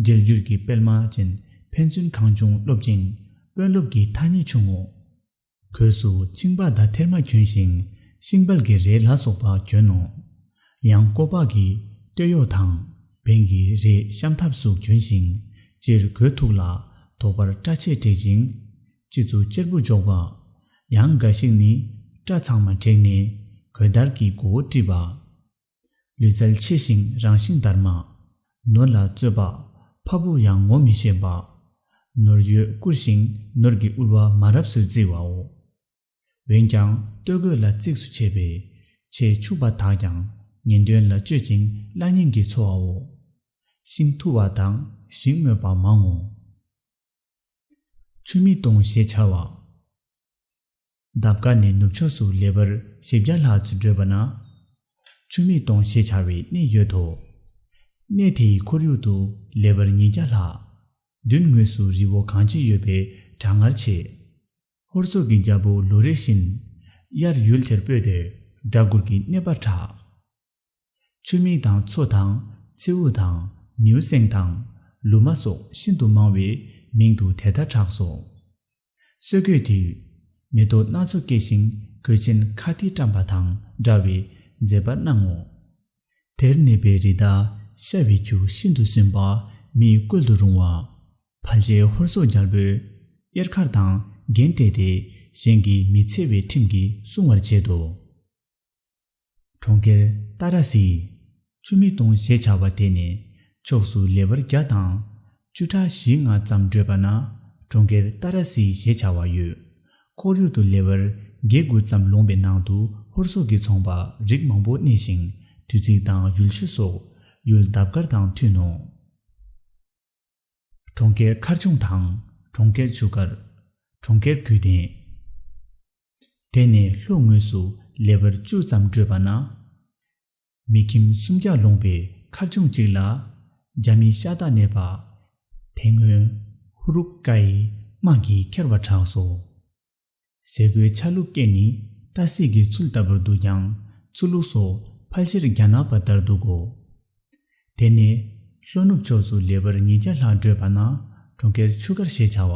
འབྲེལ་འགྱུར་གྱི་སྤེལ་མ་ཅན་ཕན་ཚུན་གང་བྱུང་སློབ་ཅིང་དཔོན་སློབ་ཀྱི་ཐ་སྙད་བྱུང་ངོ་། གོས་སུ་ཆིང་པ་དང་ཐེར་མ་གྱོན་ཞིང་ཤིང་བལ་གྱི་རས་ལ་སོགས་པ་གྱོན་ནོ། ཡང་ཀོ་པ་གི་སྟོད་གཡོགས་དང་བན་གྱི་རས་ཤམ་ཐབས་སུ་གྱོན་ཞིང་སྤྱིར་གོས་ཐུག་ལ་དོག་པར་སྐྲ་ཕྱེད་བྲེག་ཅིང་། སྤྱི་གཙུག་གཅེར་བུ་འཇོག་པ། ཡང་འགའ་ཞིག་ནི་སྐྲ་ཚང་མ་བྲེགས་ནས་གོས་དར་གྱི་མགོ་བོ་དཀྲིས་པ། ལུས་རྩལ་ཆེ་ཞིང་རང་བཞིན་དར་མ། ནོར་ལ་རྩོད་པ། ཕ་བུ་ཡང་ངོ་མི་ཤེས་པ། ནོར་ཡོད་བཀུར་ཞིང་ནོར་གྱི་དབུལ་བ་མ་རབས་སུ་བརྩི་བའོ། འོན་ཀྱང་སྟོད་གོས་ལ་གཙིགས་སུ་བྱས་པས་ཆེས་ཕྱུག་པ་དག་ཀྱང་ངན་དོན་ལ་སྤྱོད་ཅིང་གླ་རྙིང་གིས་འཚོ་བའོ། ཤིང་འཐུ་བ་དང་ཞིང་རྔོད་པ་མང་ངོ་། ཆུ་མིག་སྟོང་ཞེས་བྱ་བ། འདབས་ཀ་ནས་ནུབ་ཕྱོགས་སུ་ལེ་བར་བཞི་བརྒྱ་ལྷག་ཙམ་བགྲོད་པ་ན། ཆུ་མིག་སྟོང་ཞེས་བྱ་བའི་གནས་ཡོད་དོ། གནས་དེའི་ཁོར་ཡུག་ཏུ་ལེ་བར་ཉིས་བརྒྱ་ལྷག་མདུན་ངོས་སུ་རི་བོ་གངས་ཅན་ཡོད་པས་གྲང་ངར་ཆེ། ཧོར་སོག་གི་རྒྱལ་པོ་ལོ་རེ་བཞིན་དབྱར་ཡུལ་དེར་སྤོས་ཏེ་སྦྲ་གུར་གྱི་གནས་པར་གྲགས། ཆུ་མིག་དང་མཚོ་དང་མཚེའུ་དང་ནེའུ་གསེང་དང་ལུ་མ་སོགས་ཤིན་ཏུ་མང་བས་མིང་དུ་དེ་ལྟར་གྲགས་སོ། སོ་གོས་དེས་མེ་ཏོག་སྣ་ཚོགས་སྐྱེ་ཞིང་གོས་ཆེན་ཁ་ཏི་བཀྲམ་པ་དང་འདྲ་བའི་མཛེས་པར་སྣང་ངོ་། དེར་གནས་པའི་རི་དྭགས་ཤ་བའི་ཁྱུ་ཤིན་ཏུ་སུན་པ་མིའི་བཀོལ་དུ་རུང་བ། ཕལ་ཆེར་ཧོར་སོག་རྒྱལ་པོའི་གཡེར་ཁ་དང་རྒྱན་སྤྲས་ཏེ་གཞན་གྱིས་མི་འཚེ་བའི་ཁྲིམས་ཀྱིས་སྲུང་བར་བྱེད་དོ། གྲོང་ཁྱེར་ཏ་ར་སི། ཆུ་མིག་སྟོང་ཞེས་བྱ་བ་དེ་ནས་ཕྱོགས་སུ་ལེ་བར་བརྒྱ་དང་བཅུ་ཕྲག་བཞི་ལྔ་ཙམ་བགྲོད་པ་ན་གྲོང་ཁྱེར་ཏ་ར་སི་ཞེས་བྱ་བ་ཡོད། ཁོར་ཡུག་ཏུ་ལེ་བར་བརྒྱད་དགུ་ཙམ་ལོངས་པའི་ནང་དུ་ཧོར་སོག་གི་ཚོང་པ་རིགས་མང་པོ་གནས་ཤིང་དུས་ཚིགས་དང་ཡུལ་ཆུ་སོགས་ཡུལ་འདབས་དཀར་དང་མཐུན་ནོ། གྲོང་ཁྱེར་མཁར་ཆུང་དང་གྲོང་ཁྱེར་ཆུ་དཀར། གྲོང་ཁྱེར་གུས་ལྡན། དེ་ནས་ལྷོ་ངོས་སུ་ལེ་བར་བཅུ་ཙམ་བགྲོད་པ་ན། མི་ཁྱིམ་སུམ་བརྒྱ་ལོངས་པའི་མཁར་ཆུང་གཅིག་ལ་རྒྱ་མི་ཤ་སྟག་གནས་པ། དེ་སྔོན་ཧུ་རུག་ཀའི་དམག་གིས་ཁྱེར་བར་གྲགས་སོ། ཟས་གོས་ཆ་ལུགས་སྐྱེས་ནི་ཏ་སི་གི་ཚུལ་ལྟ་བུར་འདུག་ཀྱང་ཚུལ་ལུགས་སོགས་ཕལ་ཆེར་རྒྱ་ནག་པ་ལྟར་འདུག་གོ། དེ་ནས་ལྷོ་ནུབ་ཕྱོགས་སུ་ལེ་བར་ཉིས་བརྒྱ་ལྷག་བགྲོད་པ་ན་གྲོང་ཁྱེར་ཆུ་དཀར་ཞེས་བྱ་བ།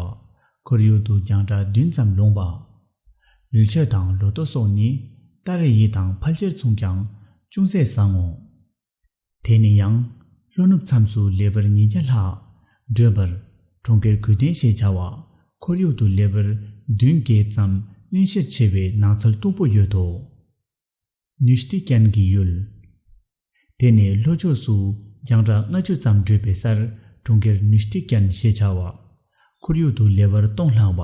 ཁོར་ཡུག་ཏུ་རྒྱང་གྲགས་བདུན་ཙམ་ལོངས་པ། ཡུལ་ཆོས་དང་ལོ་ཐོ་སོགས་ནི་ཏཱ་རེ་ཡི་དང་ཕལ་ཆེར་མཚུངས་ཀྱང་ཅུང་ཟད་བཟང་ངོ་། དེ་ནི་ཡང་ལྷོ་ནུབ་མཚམས་སུ་ལེ་བར་ཉིས་བརྒྱ་ལྷག་བགྲོད་པར་གྲོང་ཁྱེར་གུས་ལྡན་ཞེས་བྱ་བ་ཁོར་ཡུག་ཏུ་ལེ་བར་བདུན་བརྒྱད་ཙམ་གནོན་ཤེད་ཆེ་བའི་ནགས་ཚལ་སྟུག་པོ་ཡོད་དོ། ནུས་ཏི་ཀྱན་གྱི་ཡུལ། དེ་ནས་ལྷོ་ཕྱོགས་སུ་རྒྱང་གྲགས་ལྔ་བཅུ་ཙམ་བགྲོད་པའི་སར་གྲོང་ཁྱེར་ནུས་ཏི་ཀྱན་ཞེས་བྱ་བ། ཁོར་ཡུག་ཏུ་ལེ་བར་སྟོང་ལྷག་པ།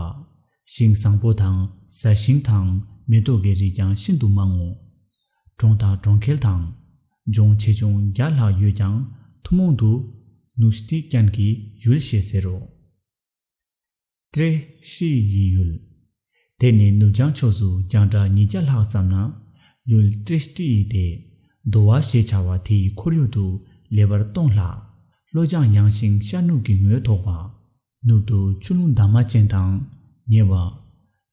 ཞིང་བཟང་པོ་དང་ཟ་ཞིང་དང་མེ་ཏོག་གི་རིགས་ཀྱང་ཤིན་ཏུ་མང་ངོ་། གྲོང་དང་གྲོང་ཁྱེར་དང་། ལྗོངས་ཆེ་ཆུང་བརྒྱ་ལྷག་ཡོད་ཀྱང་ཐུན་མོང་དུ་ནུས་ཏི་ཀྱན་གྱི་ཡུལ་ཞེས་ཟེར་རོ། ཏྲེ་ཤི་ཡི་ཡུལ། དེ་ནི་ནུབ་བྱང་ཕྱོགས་སུ་རྒྱང་གྲགས་ཉིས་བརྒྱ་ལྷག་ཙམ་ན། ཡུལ་ཏྲེ་ཤི་ཡི་སྟེ། དོ་བ་ཞེས་བྱ་བ་དེའི་ཁོར་ཡུག་ཏུ་ལེ་བར་སྟོང་ལྷག་ལྷོ་བྱང་ཡངས་ཤིང་ཤར་ནུབ་ཀྱི་ངོས་ཐོགས་པ། ནུབ་ཏུ་ཆུ་ཀླུང་འདབ་མ་ཅན་དང་ཉེ་བ།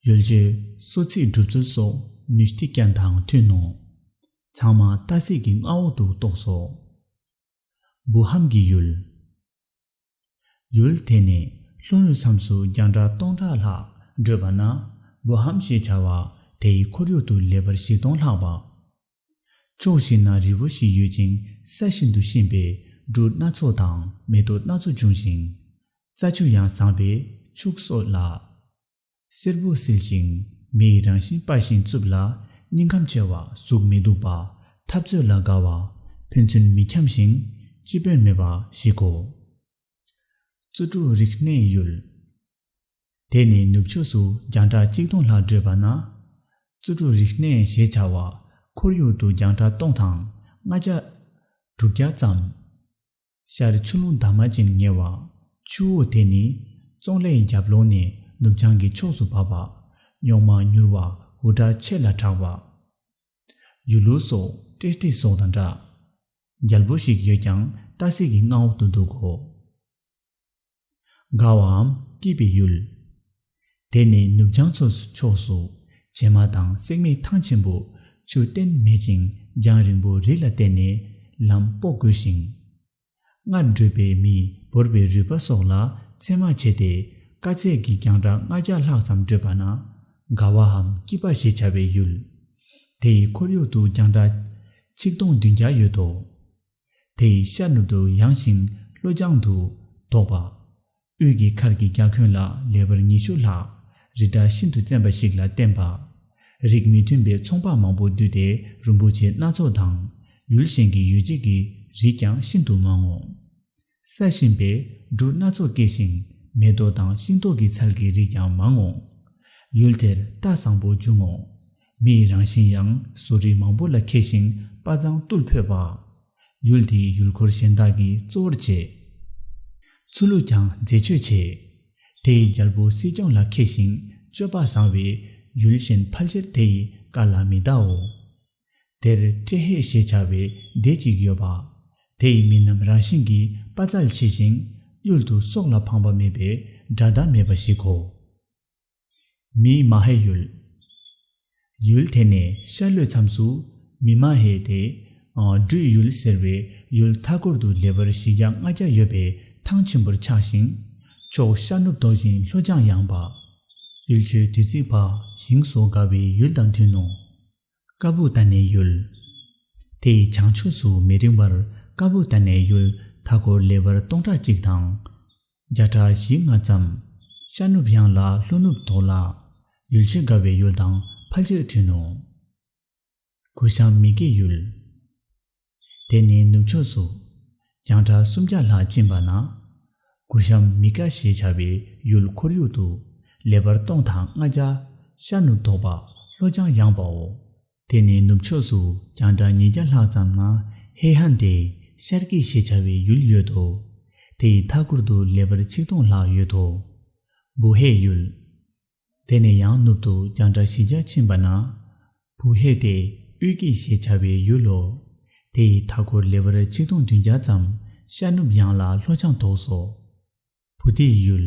ཡུལ་ཆོས་སོ་ཚིས་སྒྲུབ་ཚུལ་སོགས་ནུས་ཏི་ཀྱན་དང་མཐུན་ནོ། ཚང་མ་ཏ་སི་གི་མངའ་འོག་ཏུ་གཏོགས་སོ། བུ་ཧམ་གྱི་ཡུལ། ཡུལ་དེ་ནས་ལྷོ་ནུབ་མཚམས་སུ་རྒྱང་གྲགས་སྟོང་ཕྲག་ལྷག་བགྲོད་པ་ན། བུ་ཧམ་ཞེས་བྱ་བ་དེའི་ཁོར་ཡུག་ཏུ་ལེ་བར་བཞི་སྟོང་ལྷག་པ། ཕྱོགས་བཞི་ན་རི་བོ་བཞི་ཡོད་ཅིང་ས་ཤིན་ཏུ་ཞིམ་པས་འབྲུ་སྣ་ཚོགས་དང་མེ་ཏོག་སྣ་ཚོགས་འབྱུང་ཞིང་། རྩྭ་ཆུ་ཡང་བཟང་པས་ཕྱུགས་གསོ་སླ། སེར་པོ་བསིལ་ཞིང་མེ་ཡི་རང་བཞིན་སྤར་ཞིང་རྩུབ་ལ། སྙིང་ཁམས་ཆེ་བ་གཟུགས་མི་སྡུག་པ། འཐབ་རྩོད་ལ་དགའ་བ། ཕན་ཚུན་མི་འཁྱམ་ཞིང་སྤྱི་དཔོན་མེད་པ་ཞིག་གོ། ཙུ་ཀྲུ་རིག་གནས་ཡུལ། དེ་ནི་ནུབ་ཕྱོགས་སུ་རྒྱང་གྲགས་གཅིག་སྟོང་ལྷག་བགྲོད་པ་ན། ཙུ་ཀྲུ་རིག་གནས་ཞེས་བྱ་བ་ཁོར་ཡུག་ཏུ་རྒྱང་གྲགས་སྟོང་དང་ལྔ་བརྒྱ་དྲུག་བརྒྱ་ཙམ། ཤར་ཆུ་ཀླུང་འདབ་མ་ཅན་ཉེ་བ། ཆུ་བོ་དེ་ནི་ཙོང་ལའི་རྒྱབ་ལོགས་ནས་ནུབ་བྱང་གི་ཕྱོགས་སུ་བབས་པ། རྙོག་མ་མྱུར་བ་འུར་སྒྲ་ཆེ་ལ་གྲགས་པ། ཡུ་ལུ་སོགས་ཏྲེ་ཏྲི་སོགས་དང་འདྲ། རྒྱལ་པོ་ཞིག་ཡོད་ཀྱང་ཏ་སི་གི་མངའ་འོག་ཏུ་འདུག་གོ། དགའ་བའམ་སྐྱིད་པའི་ཡུལ། དེ་ནི་ནུབ་བྱང་ཕྱོགས་སུ་བྱེ་མ་དང་སྲེག་མའི་ཐང་ཆེན་པོ་ཆུ་གཏན་མེད་ཅིང་རྒྱང་རིང་པོ་རི་ལ་བརྟེན་ནས་ལམ་སྤོ་དགོས་ཤིང་། སྔར་བགྲོད་པའི་མིས་བོར་བའི་རུས་པ་སོགས་ལ་མཚན་མ་བྱས་ཏེ་དཀའ་ཚེགས་ཀྱི་རྒྱང་གྲགས་ལྔ་བརྒྱ་ལྷག་ཙམ་བགྲོད་པ་ན་དགའ་བའམ་སྐྱིད་པ་ཞེས་བྱ་བའི་ཡུལ། དེ་ཡི་ཁོར་ཡུག་ཏུ་རྒྱང་གྲགས་ཆིག་སྟོང་བདུན་བརྒྱ་ཡོད་དོ། དེ་ཡི་ཤར་ནུབ་ཏུ་ཡངས་ཤིང་ལྷོ་བྱང་དུ་དོག་པ། དབུས་ཀྱི་མཁར་གྱི་རྒྱ་ཁྱོན་ལ་ལེ་བར་ཉི་ཤུ་ལྷག་རི་བཀྲ་ཤིན་ཏུ་བཙན་པ་ཞིག་ལ་བརྟེན་པ། རིགས་མི་མཐུན་པའི་ཚོང་པ་མང་པོ་འདུས་ཏེ་རིན་པོ་ཆེ་སྣ་ཚོགས་དང་ཡུལ་གཞན་གྱི་ཡོ་བྱད་ཀྱི་རིགས་ཀྱང་ཤིན་ཏུ་མང་ངོ་། ས་ཞིམ་པས་འབྲུ་སྣ་ཚོགས་སྐྱེ་ཞིང་མེ་ཏོག་དང་ཤིང་ཏོག་གི་ཚལ་གྱི་རིགས་ཀྱང་མང་ངོ་། ཡུལ་དེར་རྟ་བཟང་པོ་འབྱུང་ངོ་། མི་ཡི་རང་བཞིན་ཡང་བཟོ་རིག་མང་པོ་ལ་མཁས་ཤིང་དཔའ་མཛངས་རྟུལ་ཕོད་པ། ཡུལ་དེའི་ཡུལ་འཁོར་གཞན་དག་གིས་གཙོ་བོར་བྱེད། ཚུ་ལུ་ཀྱང་མཛེས་དཔྱོད་ཆེ། དེ་ཡི་རྒྱལ་པོ་སྲིད་སྐྱོང་ལ་མཁས་ཤིང་སྤྱོད་པ་བཟང་བས་ཡུལ་གཞན་ཕལ་ཆེར་དེ་ཡི་བཀའ་ལ་མི་བལྟའོ། དེར་ཏྲེ་ཧེ་ཞེས་བྱ་བའི་སྡེ་གཅིག་ཡོད་པ། དེ་ཡི་མི་རྣམས་རང་བཞིན་གྱིས་དཔའ་རྩལ་ཆེ་ཞིང་གཡུལ་དུ་སྲོག་ལ་ཕངས་པ་མེད་པས་དགྲ་ཟླ་མེད་པ་ཞིག་གོ། མི་མ་ཧེ་ཡུལ། ཡུལ་དེ་ནས་ཤར་ལྷོའི་མཚམས་སུ་མི་མ་ཧེ་སྟེ། སྦྲུལ་ཡུལ་ཟེར་བའི་ཡུལ་མཐའ་འཁོར་དུ་ལེ་བར་བཞི་བརྒྱ་ལྔ་བརྒྱ་ཡོད་པའི་ཐང་ཆེན་པོར་ཆགས་ཤིང་། ཕྱོགས་ཤར་ནུབ་དོག་ཅིང་ལྷོ་བྱང་ཡངས་པ། ཡུལ་ཆོས་དུས་བརྩིགས་པ་ཞིང་སོགས་དགའ་བའི་ཡུལ་དང་མཐུན་ནོ། ཀ་བུ་ཏ་ནའི་ཡུལ། དེ་ཡི་བྱང་ཕྱོགས་སུ་མི་རིང་བར་ཀ་བུ་ཏ་ནའི་ཡུལ་མཐའ་འཁོར་ལེ་བར་སྟོང་ཕྲག་གཅིག་དང་། བརྒྱ་ཕྲག་བཞི་ལྔ་ཙམ། ཤར་ནུབ་ཡངས་ལ་ལྷོ་ནུབ་དོག་ལ། ཡུལ་ཆོས་དགའ་བའི་ཡུལ་དང་ཕལ་ཆེར་མཐུན་ནོ། གུ་ཤམ་མི་སྐྱེ་ཡུལ། དེ་ནི་ནུབ་ཕྱོགས་སུ། རྒྱང་གྲགས་སུམ་བརྒྱ་ལྷག་ཕྱིན་པ་ན། གུ་ཤམ་མི་ཀ་ཞེས་བྱ་བའི་ཡུལ་ཁོར་ཡུག་ཏུ། ལེ་བར་སྟོང་དང་ལྔ་བརྒྱ། ཤར་ནུབ་དོག་པ། ལྷོ་བྱང་ཡངས་པའོ། དེ་ནི་ནུབ་ཕྱོགས་སུ་རྒྱང་གྲགས་ཉིས་བརྒྱ་ལྷག་ཙམ་ན་ཧེ་ཧན་ཏེ་ཤར་ཀི་ཞེས་བྱ་བའི་ཡུལ་ཡོད་དོ། དེ་ཡི་མཐའ་འཁོར་དུ་ལེ་བར་ཆིག་སྟོང་ལྷག་ཡོད་དོ། བུ་ཧེ་ཡུལ། དེ་ནས་ཡང་ནུབ་ཏུ་རྒྱང་གྲགས་བཞི་བརྒྱ་ཕྱིན་པ་ན། བུ་ཧེ་ཏེ་དབུས་ཀི་ཞེས་བྱ་བའི་ཡུལ་ལོ། དེ་ཡི་མཐའ་འཁོར་ལེ་བར་ཆིག་སྟོང་བདུན་བརྒྱ་ཙམ་ཤར་ནུབ་ཡངས་ལ་ལྷོ་བྱང་དོག་སོ། བུ་ཏིའི་ཡུལ།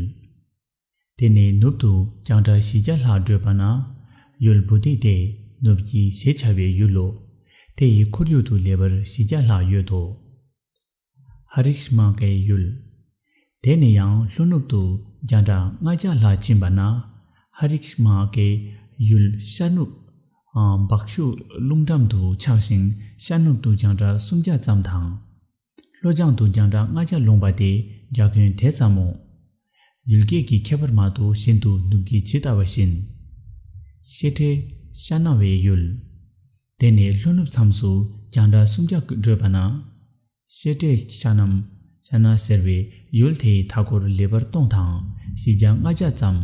དེ་ནས་ནུབ་ཏུ་རྒྱང་གྲགས་བཞི་བརྒྱ་ལྷག་བགྲོད་པ་ན། ཡུལ་བུ་ཏི་སྟེ་ནུབ་ཀི་ཞེས་བྱ་བའི་ཡུལ་ལོ། དེ་ཡི་ཁོར་ཡུག་ཏུ་ལེ་བར་བཞི་བརྒྱ་ལྷག་ཡོད་དོ། ཧ་རིག་མ་ཀའི་ཡུལ། དེ་ནས་ཡང་ལྷོ་ནུབ་ཏུ་ རྒྱང་གྲགས་ལྔ་བརྒྱ་ལྷག་ཕྱིན་པ་ན། ཧ་རིག་མ་གི་ཡུལ་ཤར་ནུབ་ཨ་འབག་ཤུ་རླུང་འགྲམ་དུ་ཆགས་ཤིང་། ཤར་ནུབ་ཏུ་རྒྱང་གྲགས་སུམ་བརྒྱ་ཙམ་དང་། ལྷོ་བྱང་དུ་རྒྱང་གྲགས་ལྔ་བརྒྱ་ལོངས་པ་དེ་རྒྱ་ཁྱོན་དེ་ཙམ་མོ། ཡུལ་སྐད་ཀྱི་ཁྱད་པར་མ་གཏོགས་གཞན་དུ་ནུབ་ཀྱི་ཇི་ལྟ་བ་བཞིན། ཤེལ་ཕྲེང་ཤ་ན་བའི་ཡུལ། དེ་ནས་ལྷོ་ནུབ་མཚམས་སུ་རྒྱང་གྲགས་སུམ་བརྒྱ་བགྲོད་པ་ན། ཤེལ་ཕྲེང་ཤ་ནམ། ཤ་ན་ཟེར་བའི་ཡུལ་དེའི་མཐའ་འཁོར་ལེ་བར་སྟོང་དང་བཞི་བརྒྱ་ལྔ་བརྒྱ་ཙམ།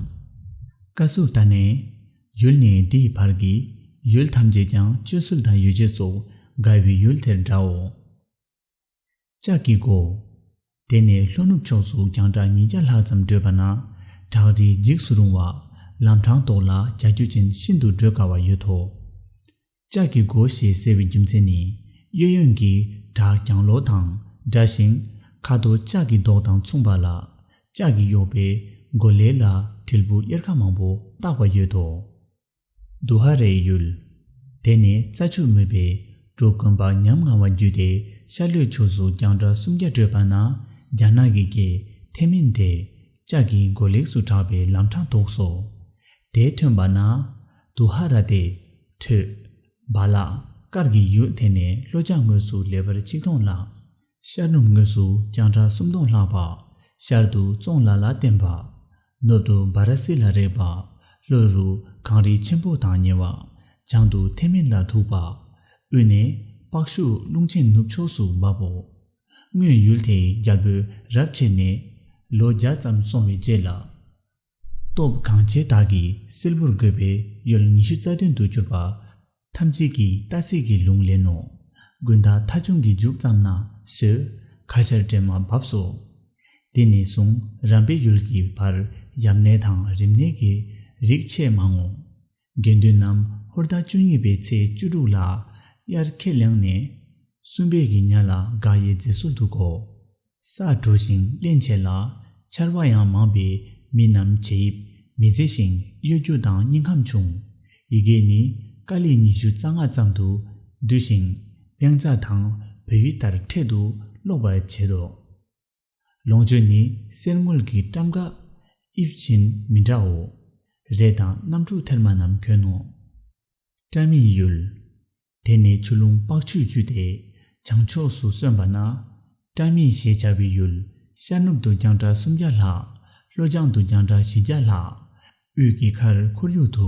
ཀ་སུ་ཏ་ནའི་ཡུལ་ནས་འདིའི་བར་གྱི་ཡུལ་ཐམས་ཅད་ཀྱང་སྤྱོད་ཚུལ་དང་ཡོ་བྱད་སོགས་དགའ་བའི་ཡུལ་དེར་འདྲའོ། ལྕགས་ཀྱི་སྒོ། དེ་ནས་ལྷོ་ནུབ་ཕྱོགས་སུ་རྒྱང་གྲགས་ཉིས་བརྒྱ་ལྷག་ཙམ་བགྲོད་པ་ན། བྲག་རིའི་འཇིགས་སུ་རུང་བ། ལམ་འཕྲང་དོག་ལ་བྱ་རྒྱུ་ཅན་ཤིན་ཏུ་བགྲོད་དཀའ་བ་ཡོད་དོ། ལྕགས་ཀྱི་སྒོ་ཞེས་ཟེར་བའི་རྒྱུ་མཚན་ནི། གཡས་གཡོན་གྱི་བྲག་གྱང་ལོག་དང་འདྲ་ཞིང་། ཁ་དོག་ལྕགས་ཀྱི་མདོག་དང་མཚུངས་པ་ལ། ལྕགས་ཀྱིས་གཡོགས་པའི་སྒོ་ལེབ་ལ་དྲིལ་བུ་གཡེར་ཁ་མང་པོ་བཏགས་པ་ཡོད་དོ། དུ་ཧ་རའི་ཡུལ། དེ་ནས་རྩྭ་ཆུ་མུད་པའི་འབྲོག་དགོན་པ་ཉམ་ང་བ་བརྒྱུད་དེ་ཤར་ལྷོའི་ཕྱོགས་སུ་རྒྱང་གྲགས་སུམ་བརྒྱ་བགྲོད་པ་ན། རྒྱ་ནག་གི་རྒྱལ་ཐེ་མིན་དེ་ལྕགས་ཀྱི་སྒོ་ལེབ་སུ་གྲགས་པའི་ལམ་འཕྲང་དོག་སོ། དེ་ཐོན་པ་ན། དུ་ཧ་ར་དེ་ཐོད། བ་ལ་དཀར་གྱི་ཡུལ་དེ་ནས་ལྷོ་བྱང་ངོས་སུ་ལེ་བར་ཆིག་སྟོང་ལ། ཤར་ནུབ་ངོས་སུ་རྒྱང་གྲགས་སུམ་སྟོང་ལྷག་པ། ཤར་དུ་ཙོང་ལ་ལ་བརྟེན་པ། ནུབ་ཏུ་བ་ར་སི་ལ་རེག་པ། ལྷོ་རུ་གངས་རི་ཆེན་པོ་དང་ཉེ་བ། བྱང་དུ་ཐེ་མིན་ལ་ཐུག་པ། དབུས་ནས་པག་ཤུ་རླུང་ཆེན་ནུབ་ཕྱོགས་སུ་འབབ་བོ། སྔོན་ཡུལ་དེའི་རྒྱལ་པོས་རབ་ཆད་ནས་ལོ་བརྒྱ་ཙམ་སོང་བའི་རྗེས་ལ། སྟོབས་གང་ཆེ་དག་གིས་སིལ་བུར་བགོས་པའི་ཡུལ་ཉི་ཤུ་རྩ་བདུན་དུ་གྱུར་པ། ཐམས་ཅད་ཀྱིས་ཏ་སི་གི་ལུང་ལེན་ནོ། དགུན་ཟླ་ཐ་ཆུང་གི་མཇུག་ཙམ་ན་སོས། ཁ་ཆར་དྲན་མ་བབས་སོ། དེ་ནས་བཟུང་རམ་པའི་ཡུལ་གྱི་བར་ཡམས་ནད་དང་རིམས་ནད་ཀྱི་རིགས་ཆེས་མང་ངོ་། དགེ་འདུན་རྣམས་ཧོར་ཟླ་བཅུ་གཉིས་པའི་ཚེས་བཅུ་དྲུག་ལ་དབྱར་ཁས་ལེན་ནས། གསུམ་པའི་གི་ཉ་ལ་དགའ་ཡི་མཛེས་སུ་འདུག་གོ། ས་དྲོ་ཞིང་རླན་ཆེ་ལ། ཆར་བ་ཡང་མང་པས་མི་རྣམས་བྱེ་དབྱིབས་མི་མཛེས་ཤིང་གཡོ་སྒྱུ་དང་སྙིང་ཁམས་ཆུང་། ཡི་གེ་ནི་ཀ་ལི་ཉི་ཤུ་རྩ་ལྔ་ཙམ་དུ་བསྡུས་ཤིང་བེང་ཙ་དང་བོད་ཡིག་ལྟར་འཕྲལ་དུ་ཀློག་པར་བྱེད་དོ། ལོངས་སྤྱོད་ནི་གསེར་དངུལ་གྱི་ཊམ་ཀ་དབྱིབས་བཞིན་མི་འདྲའོ། རས་དང་གནམ་གྲུ་ཐེར་མ་རྣམས་གྱོན་ནོ། ཏྲ་མིའི་ཡུལ། དེ་ནས་ཆུ་ཀླུང་པག་ཆུས་བསྐྱུད་དེ་བྱང་ཕྱོགས་སུ་སོན་པ་ན། ཏྲ་མི་ཞེས་བྱ་བའི་ཡུལ། ཤར་ནུབ་ཏུ་རྒྱང་གྲགས་སུམ་བརྒྱ་ལྷག། ལྷོ་བྱང་དུ་རྒྱང་གྲགས་བཞི་བརྒྱ་ལྷག། དབུས་ཀྱི་མཁར་ཁོར་ཡུག་ཏུ་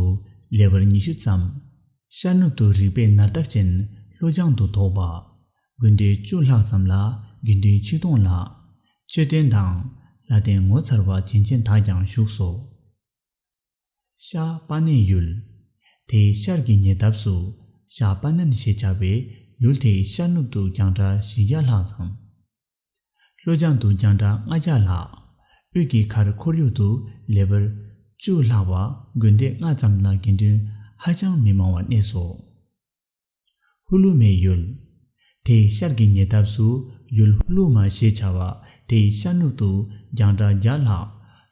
ལེ་བར་ཉི་ཤུ་ཙམ། ཤར་ནུབ་ཏུ་རིག་པའི་ནར་སྟབས་ཅན་ལྷོ་བྱང་དུ་དོག་པ། དགོན་སྡེ་བཅུ་ལྷག་ཙམ་ལ་དགེ་འདུན་ཆིག་སྟོང་ལྷག། མཆོད་རྟེན་དང་ལྷ་རྟེན་ངོ་མཚར་བ་བྱིན་ཅན་དག་ཀྱང་བཞུགས་སོ། ཤ་པ་ནན་ཡུལ། དེའི་ཤར་གྱི་ཉེ་འདབས་སུ་ཤ་པ་ནན་ཞེས་བྱ་བའི་ཡུལ་དེའི་ཤར་ནུབ་ཏུ་རྒྱང་གྲགས་བཞི་བརྒྱ་ལྷག་ཙམ། ལྷོ་བྱང་དུ་རྒྱང་གྲགས་ལྔ་བརྒྱ་ལྷག། དབུས་ཀྱི་མཁར་ཁོར་ཡུག་ཏུ་ལེ་བར་བཅུ་ལྷག་པ། དགོན་སྡེ་ལྔ་ཙམ་ལ་དགེ་འདུན་ཧ་ཅང་མི་མང་བ་གནས་སོ། ཧུ་ལུ་མའི་ཡུལ། དེའི་ཤར་གྱི་ཉེ་འདབས་སུ་ཡུལ་ཧུ་ལུ་མ་ཞེས་བྱ་བ། དེའི་ཤར་ནུབ་ཏུ་རྒྱང་གྲགས་བརྒྱ་ལྷག།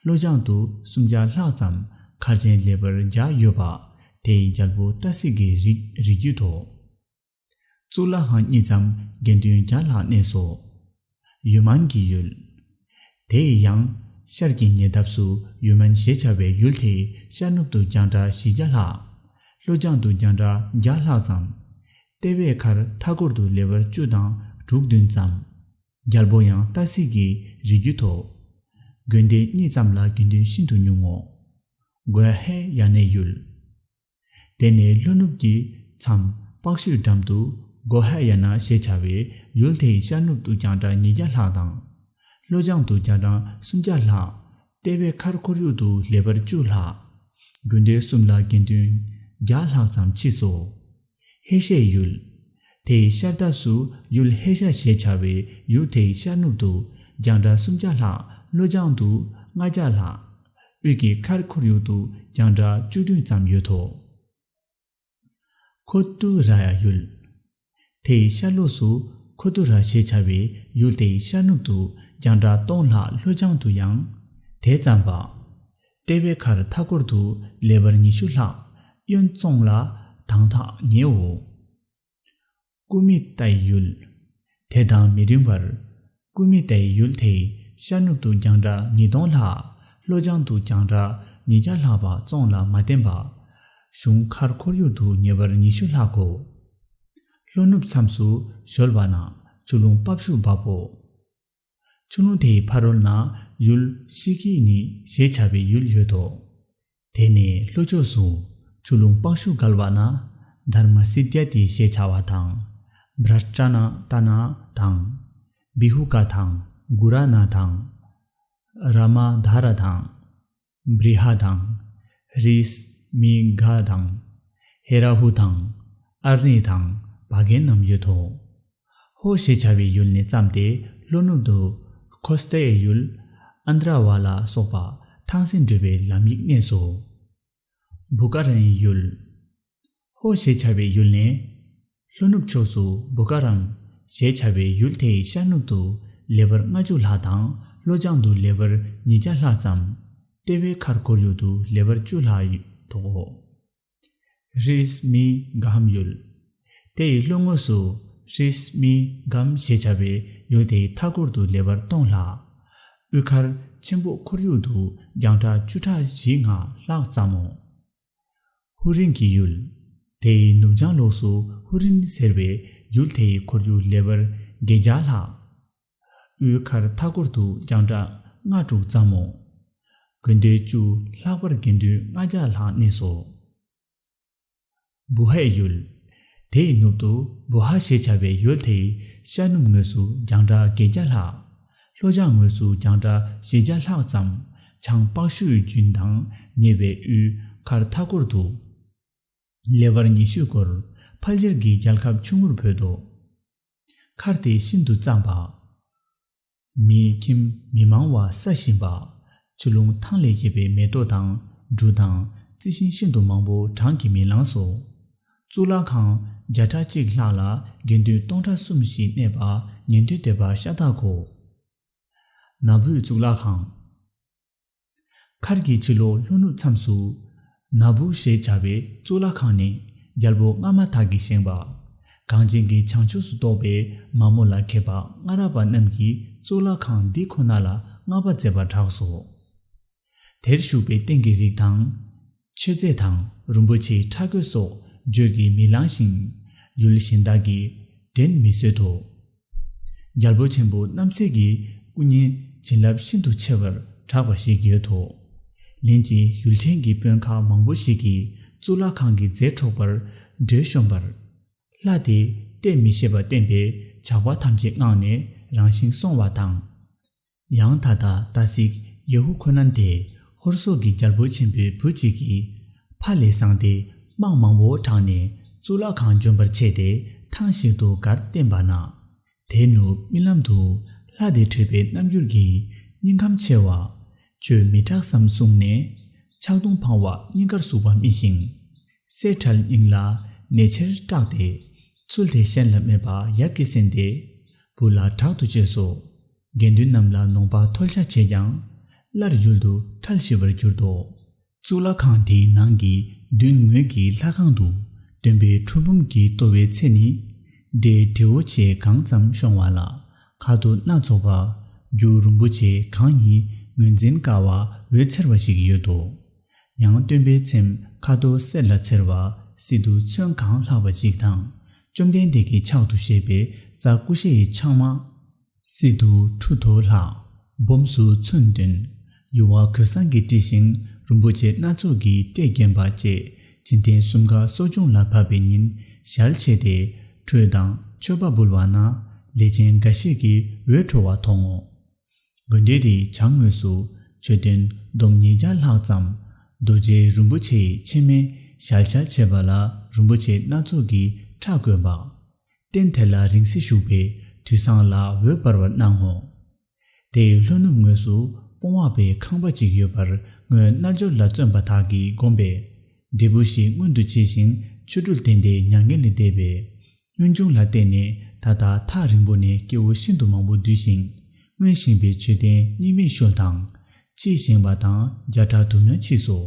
ལྷོ་བྱང་དུ་སུམ་བརྒྱ་ལྷག་ཙམ། མཁར་ཆེན་ལེ་བར་བརྒྱ་ཡོད་པ། དེའི་རྒྱལ་པོ་ཏ་སི་གི་རིགས་རིགས་རྒྱུད་དོ། གཙུག་ལག་ཁང་གཉིས་ཙམ་དགེ་འདུན་བརྒྱ་ལྷག་གནས་སོ། ཡུ་མན་གྱི་ཡུལ། དེ་ཡི་ཡང་ཤར་གྱི་ཉེ་འདབས་སུ་ཡུ་མན་ཞེས་བྱ་བའི་ཡུལ་དེའི་ཤར་ནུབ་ཏུ་རྒྱང་གྲགས་བཞི་བརྒྱ་ལྷག། ལྷོ་བྱང་དུ་རྒྱང་གྲགས་བརྒྱ་ལྷག་ཙམ། ལྟེ་བའི་མཁར་མཐའ་འཁོར་དུ་ལེ་བར་བཅུ་དང་དྲུག་བདུན་ཙམ། རྒྱལ་པོ་ཡང་ཏ་སི་གི་རིགས་རྒྱུད་དོ། དགོན་སྡེ་གཉིས་ཙམ་ལ་དགེ་འདུན་ཤིན་ཏུ་ཉུང་ངོ་། གོ་ཧེ་ཡ་ནའི་ཡུལ། དེ་ནས་ལྷོ་ནུབ་ཀྱི་མཚམས་པག་ཤུའི་འགྲམ་དུ་གོ་ཧ་ཡ་ན་ཞེས་བྱ་བའི་ཡུལ་དེའི་ཤར་ནུབ་ཏུ་རྒྱང་གྲགས་ཉིས་བརྒྱ་ལྷག་དང་། ལྷོ་བྱང་དུ་རྒྱང་གྲགས་སུམ་བརྒྱ་ལྷག། ལྟེ་བའི་མཁར་ཁོར་ཡུག་ཏུ་ལེ་བར་བཅུ་ལྷག། དགོན་སྡེ་གསུམ་ལ་དགེ་འདུན་བརྒྱ་ལྷག་ཙམ་མཆིས་སོ། ཧེ་ཤའི་ཡུལ། དེའི་ཤར་འདབས་སུ་ཡུལ་ཧེ་ཤ་ཞེས་བྱ་བའི་ཡུལ་དེའི་ཤར་ནུབ་ཏུ་རྒྱང་གྲགས་སུམ་བརྒྱ་ལྷག། ལྷོ་བྱང་དུ་ལྔ་བརྒྱ་ལྷག། དབུས་ཀྱི་མཁར་ཁོར་ཡུག་ཏུ་རྒྱང་གྲགས་བཅུ་བདུན་ཙམ་ཡོད་དོ། ཁོ་ཏུ་ར་ཡ་ཡུལ། དེའི་ཤར་ལོགས་སུ་ཁོ་ཏུ་ར་ཞེས་བྱ་བའི་ཡུལ་དེའི་ཤར་ནུབ་ཏུ་རྒྱང་གྲགས་སྟོང་ལྷག། ལྷོ་བྱང་དུ་ཡང་དེ་ཙམ་པ། ལྟེ་བའི་མཁར་མཐའ་འཁོར་དུ་ལེ་བར་ཉི་ཤུ་ལྷག། གཡོན་ཙོང་ལ་དང་ཐག་ཉེའོ། ཀུ་མི་ཏའི་ཡུལ། དེ་དང་མི་རིང་བར། ཀུ་མི་ཏའི་ཡུལ་དེའི་ཤར་ནུབ་ཏུ་རྒྱང་གྲགས་ཉིས་སྟོང་ལྷག། ལྷོ་བྱང་དུ་རྒྱང་གྲགས་ཉིས་བརྒྱ་ལྷག་པ་ཙོང་ལ་མ་བརྟེན་པ། གཞུང་མཁར་ཁོར་ཡུག་ཏུ་ཉེ་བར་ཉི་ཤུ་ལྷག་གོ། ལྷོ་ནུབ་མཚམས་སུ་གཞོལ་བ་ན་ཆུ་ཀླུང་པག་ཤུ་འབབ་བོ། ཆུ་ཀླུང་དེའི་ཕ་རོལ་ན་ཡུལ་ཤི་ཁི་ནི་ཞེས་བྱ་བའི་ཡུལ་ཡོད་དོ། དེ་ནས་ལྷོ་ཕྱོགས་སུ་ཆུ་ཀླུང་པག་ཤུ་བརྒལ་བ་ན་དྷར་མ་སིདྡྷྱ་ཏི་ཞེས་བྱ་བ་དང་། བྲ་ཏྲ་ན་ཏ་ན་དང་། བི་ཧུ་ཀ་དང་གུ་ར་ན་དང་། ར་མ་དྷ་ར་དང་། བྲི་ཧ་དང་། རིས་མི་གྷ་དང་། ཧེ་ར་ཧུ་དང་། ཨར་ནི་དང་བ་གན་རྣམས་ཡོད་དོ། ཧོ་ཞེས་བྱ་བའི་ཡུལ་ནས་བརྩམས་ཏེ་ལྷོ་ནུབ་ཏུ་ཁོ་སྟའི་ཡུལ་ཨན་དྲ་བ་ལ་སོགས་པ་ཐང་སེང་འགྲོ་བའི་ལམ་ཡིག་གནས་སོ། བུ་ཀ་རན་ཡུལ། ཧོ་ཞེས་བྱ་བའི་ཡུལ་ནས། ལྷོ་ནུབ་ཕྱོགས་སུ་བུ་ཀ་རམ་ཞེས་བྱ་བའི་ཡུལ་དེའི་ཤར་ནུབ་ཏུ་ལེ་བར་ལྔ་བཅུ་ལྷག་དང་ལྷོ་བྱང་དུ་ལེ་བར་ཉིས་བརྒྱ་ལྷག་ཙམ། ལྟེ་བའི་མཁར་ཁོར་ཡུག་ཏུ་ལེ་བར་བཅུ་ལྷག་ཡོད་དོ། ཧྲིས་མི་གྷམ་ཡུལ། དེ་ཡི་ལྷོ་ངོས་སུ་ཧྲིས་མི་གྷམ་ཞེས་བྱ་བའི་ཡུལ་དེའི་མཐའ་འཁོར་དུ་ལེ་བར་སྟོང་ལྷག། དབུས་མཁར་ཆེན་པོ་ཁོར་ཡུག་ཏུ་རྒྱང་གྲགས་བཅུ་ཕྲག་བཞི་ལྔ་ལྷག་ཙམ་མོ། ཧུ་རིན་གྱི་ཡུལ། དེའི་ནུབ་བྱང་ལོགས་སུ་ཧུ་རིན་ཟེར་བའི་ཡུལ་དེའི་ཁོར་ཡུག་ལེ་བར་བརྒྱད་བརྒྱ་ལྷག། དབུས་མཁར་མཐའ་འཁོར་དུ་རྒྱང་གྲགས་ལྔ་དྲུག་ཙམ་མོ། དགོན་སྡེ་བཅུ་ལྷག་པར་དགེ་འདུན་ལྔ་བརྒྱ་ལྷག་གནས་སོ། བུ་ཧའི་ཡུལ། དེའི་ནུབ་ཏུ་བུ་ཧ་ཞེས་བྱ་བའི་ཡུལ་དེའི་ཤར་ནུབ་ངོས་སུ་རྒྱང་གྲགས་བརྒྱད་བརྒྱ་ལྷག། ལྷོ་བྱང་ངོས་སུ་རྒྱང་གྲགས་བཞི་བརྒྱ་ལྷག་ཙམ། བྱང་པག་ཤུའི་རྒྱུན་དང་ཉེ་བའི་དབུས་མཁར་མཐའ་འཁོར་དུ། ལེ་བར་ཉི་ཤུ་སྐོར་ཕལ་ཆེར་གྱི་རྒྱལ་ཁབ་ཆུང་ངུར་བོད་དོ། མཁར་དེ་ཤིན་ཏུ་གཙང་པ། མི་ཁྱིམ་མི་མང་བ་ས་ཞིམ་པ། ཆུ་ཀླུང་ཐང་ལས་སྐྱེས་པའི་མེ་ཏོག་དང་འབྲུ་དང་རྩི་ཤིང་ཤིན་ཏུ་མང་པོ་གྲངས་ཀྱིས་མི་ལངས་སོ། གཙུག་ལག་ཁང་བརྒྱ་ཕྲག་གཅིག་ལྷག་ལ་དགེ་འདུན་སྟོང་ཕྲག་གསུམ་ཞིག་གནས་པ་ཉན་ཐོས་སྡེ་པ་ཤ་སྟག་གོ། ན་བུའི་གཙུག་ལག་ཁང་། མཁར་གྱི་ཕྱི་ལོགས་ལྷོ་ནུབ་མཚམས་སུ། ན་བུ་ཞེས་བྱ་བའི་གཙུག་ལག་ཁང་ནི་རྒྱལ་པོ་སྔ་མ་དག་གིས་བཞེངས་པ། གངས་ཅན་གྱི་བྱང་ཕྱོགས་སུ་གཏོགས་པའི་མ་མོ་ལ་མཁས་པ་སྔ་རབས་པ་རྣམས་ཀྱིས་གཙུག་ལག་ཁང་འདི་ཁོ་ན་ལ་བསྔགས་པ་མཛད་པར་གྲགས་སོ། དེར་བཞུགས་པའི་རྟེན་གྱི་རིགས་དང་། མཆོད་རྫས་དང་རིན་པོ་ཆེའི་ཕྲ་རྒོད་སོགས་བརྗོད་ཀྱིས་མི་ལང་ཞིང་། ཡུལ་གཞན་དག་གིས་འགྲན་མི་བཟོད་དོ། རྒྱལ་པོ་ཆེན་པོ་རྣམ་སྲས་ཀྱི་སྐུ་བརྙན་བྱིན་རླབས་ཤིན་ཏུ་ཆེ་བར་གྲགས་པ་ཞིག་ཡོད་དོ། ལན་ཅིག་ཡུལ་ཆེན་གྱི་དཔོན་ཁག་མང་པོ་ཞིག་གིས་གཙུག་ལག་ཁང་གི་རྫས་འཕྲོག་པར་བྲོས་ཤོམ་པར། ལྷ་དེ་བལྟས་མི་ཤེས་པ་བསྟན་པས་ཇག་པ་ཐམས་ཅད་མངགས་ནས་རང་བཞིན་སོང་བ་དང་། ཡང་ད་ལྟ་ཏཱ་སིག་ཡེ་ཧུ་ཁོ་ནན་དེ་ཧོར་སོག་གི་རྒྱལ་པོ་ཆེན་པོའི་བུ་གཅིག་གིས་ཕ་ལས་བཟང་སྟེ་དམག་མང་པོ་དྲངས་ནས་གཙུག་ལག་ཁང་འཇོམས་པར་ཆས་ཏེ་ཐང་ཞིག་ཏུ་སྒར་བསྟན་པ་ན། དེ་ནུབ་རྨི་ལམ་དུ་ལྷ་དེ་ཁྲོས་པའི་རྣམ་འགྱུར་གྱིས་སྙིང་ཁམས་ཆེ་བ། ཁྱོད་མི་སྐྲག་སམ་གསུངས་ནས་ཕྱག་སྟོང་འཕང་བ་སྙིང་གར་ཟུག་པ་རྨི་ཞིང་། སྲས་ཁྲལ་སྙིང་ལ་ནད་ཆེར་སྐྲག་སྟེ་ཚུལ་དེ་གཞན་ལ་སྨྲས་པ་ཡབ་ཀྱིས་གསན་ཏེ་བུ་ལ་དྲག་ཏུ་བཅོས་སོ། དགེ་འདུན་རྣམས་ལ་ནོངས་པ་མཐོལ་བཤགས་བྱས་ཀྱང་སླར་ཡུལ་དུ་ཁྲལ་ཞི་བར་གྱུར་ཏོ། གཙུག་ལག་ཁང་དེའི་ནང་གི་མདུན་ངོས་ཀྱི་ལྷ་ཁང་དུ་སྟོན་པའི་ཁྲོ་འབུམ་གྱི་ལྟོ་བའི་ཚེ་ནི་འབྲས་བྲེ་བོ་ཆེ་གང་ཙམ་ཤོང་བ་ལ་ཁ་དོག་སྣ་ཚོགས་པ་རྒྱུ་རིན་པོ་ཆེ་གང་ཡིན་ངོས་འཛིན་དཀའ་བ་འོད་འཚེར་བ་ཞིག་ཡོད་དོ། ཡང་སྟོན་པའི་ཚེམས་ཁ་དོག་སེར་ལ་འཚེར་བ་སྲིད་དུ་ཚོན་གང་ལྷག་པ་ཞིག་དང་བཅོམ་ལྡན་འདས་ཀྱི་ཕྱག་ཏུ་བཞེས་པའི་རྩྭ་ཀུ་ཤའི་ཆང་མ། སྲིད་དུ་ཁྲུ་དོ་ལྷག་སྦོམ་སུ་ཚོན་བདུན། ཡུ་བ་གོས་བཟང་གིས་དཀྲིས་ཤིང་རིན་པོ་ཆེ་སྣ་ཚོགས་ཀྱིས་སྤྲས་བརྒྱན་པ་བཅས་བྱིན་ལྡན་གསུམ་ཀ་གསོ་སྦྱོང་ལ་བབས་པའི་ཉིན་ཞལ་ཕྱེ་སྟེ་ཁྲུས་དང་མཆོད་པ་འབུལ་བ་ན་ལས་ཅན་འགའ་ཞིག་གི་འོད་འཕྲོ་བ་མཐོང་ངོ་། དགོན་སྡེ་དེའི་བྱང་ངོས་སུ་མཆོད་རྟེན་བསྡོམས་ཉིས་བརྒྱ་ལྷག་ཙམ་རྡོ་རྗེ་རིན་པོ་ཆེའི་ཕྱེ་མའི་ཞལ་ཆ་བྱས་པ་ལ་རིན་པོ་ཆེ་སྣ་ཚོགས་ཀྱི་ཁྲ་བཀོད་པ། རྟེན་དེ་ལ་རིང་བསྲེལ་བཞུགས་པས་དུས་བཟང་ལ་འོད་འབར་བར་སྣང་ངོ་། དེའི་ལྷོ་ནུབ་ངོས་སུ་སྤོང་བ་པའི་ཁང་པ་ཅིག་ཡོད་པར་སྔོན་རྣལ་འབྱོར་ལ་བརྩོན་པ་དག་གིས་བསྒོམས་པས་འབྲས་བུ་ཞིག་མངོན་དུ་བྱས་ཤིང་ཆོ་འཕྲུལ་ལྡན་ཏེ་མྱ་ངན་ལས་འདས་པས། གཡུང་ཆུང་ལ་བརྟེན་ནས་ད་ལྟ་ཐག་རིང་པོ་ནས་སྐྱེ་བོ་ཤིན་ཏུ་མང་པོ་འདུས་ཤིང་སྔོན་བཞེངས་པའི་མཆོད་རྟེན་རྙིང་མའི་ཤུལ་དང་། ཕྱིས་བཞེངས་པ་དང་བརྒྱ་ཕྲག་དུ་མ་མཆིས་སོ།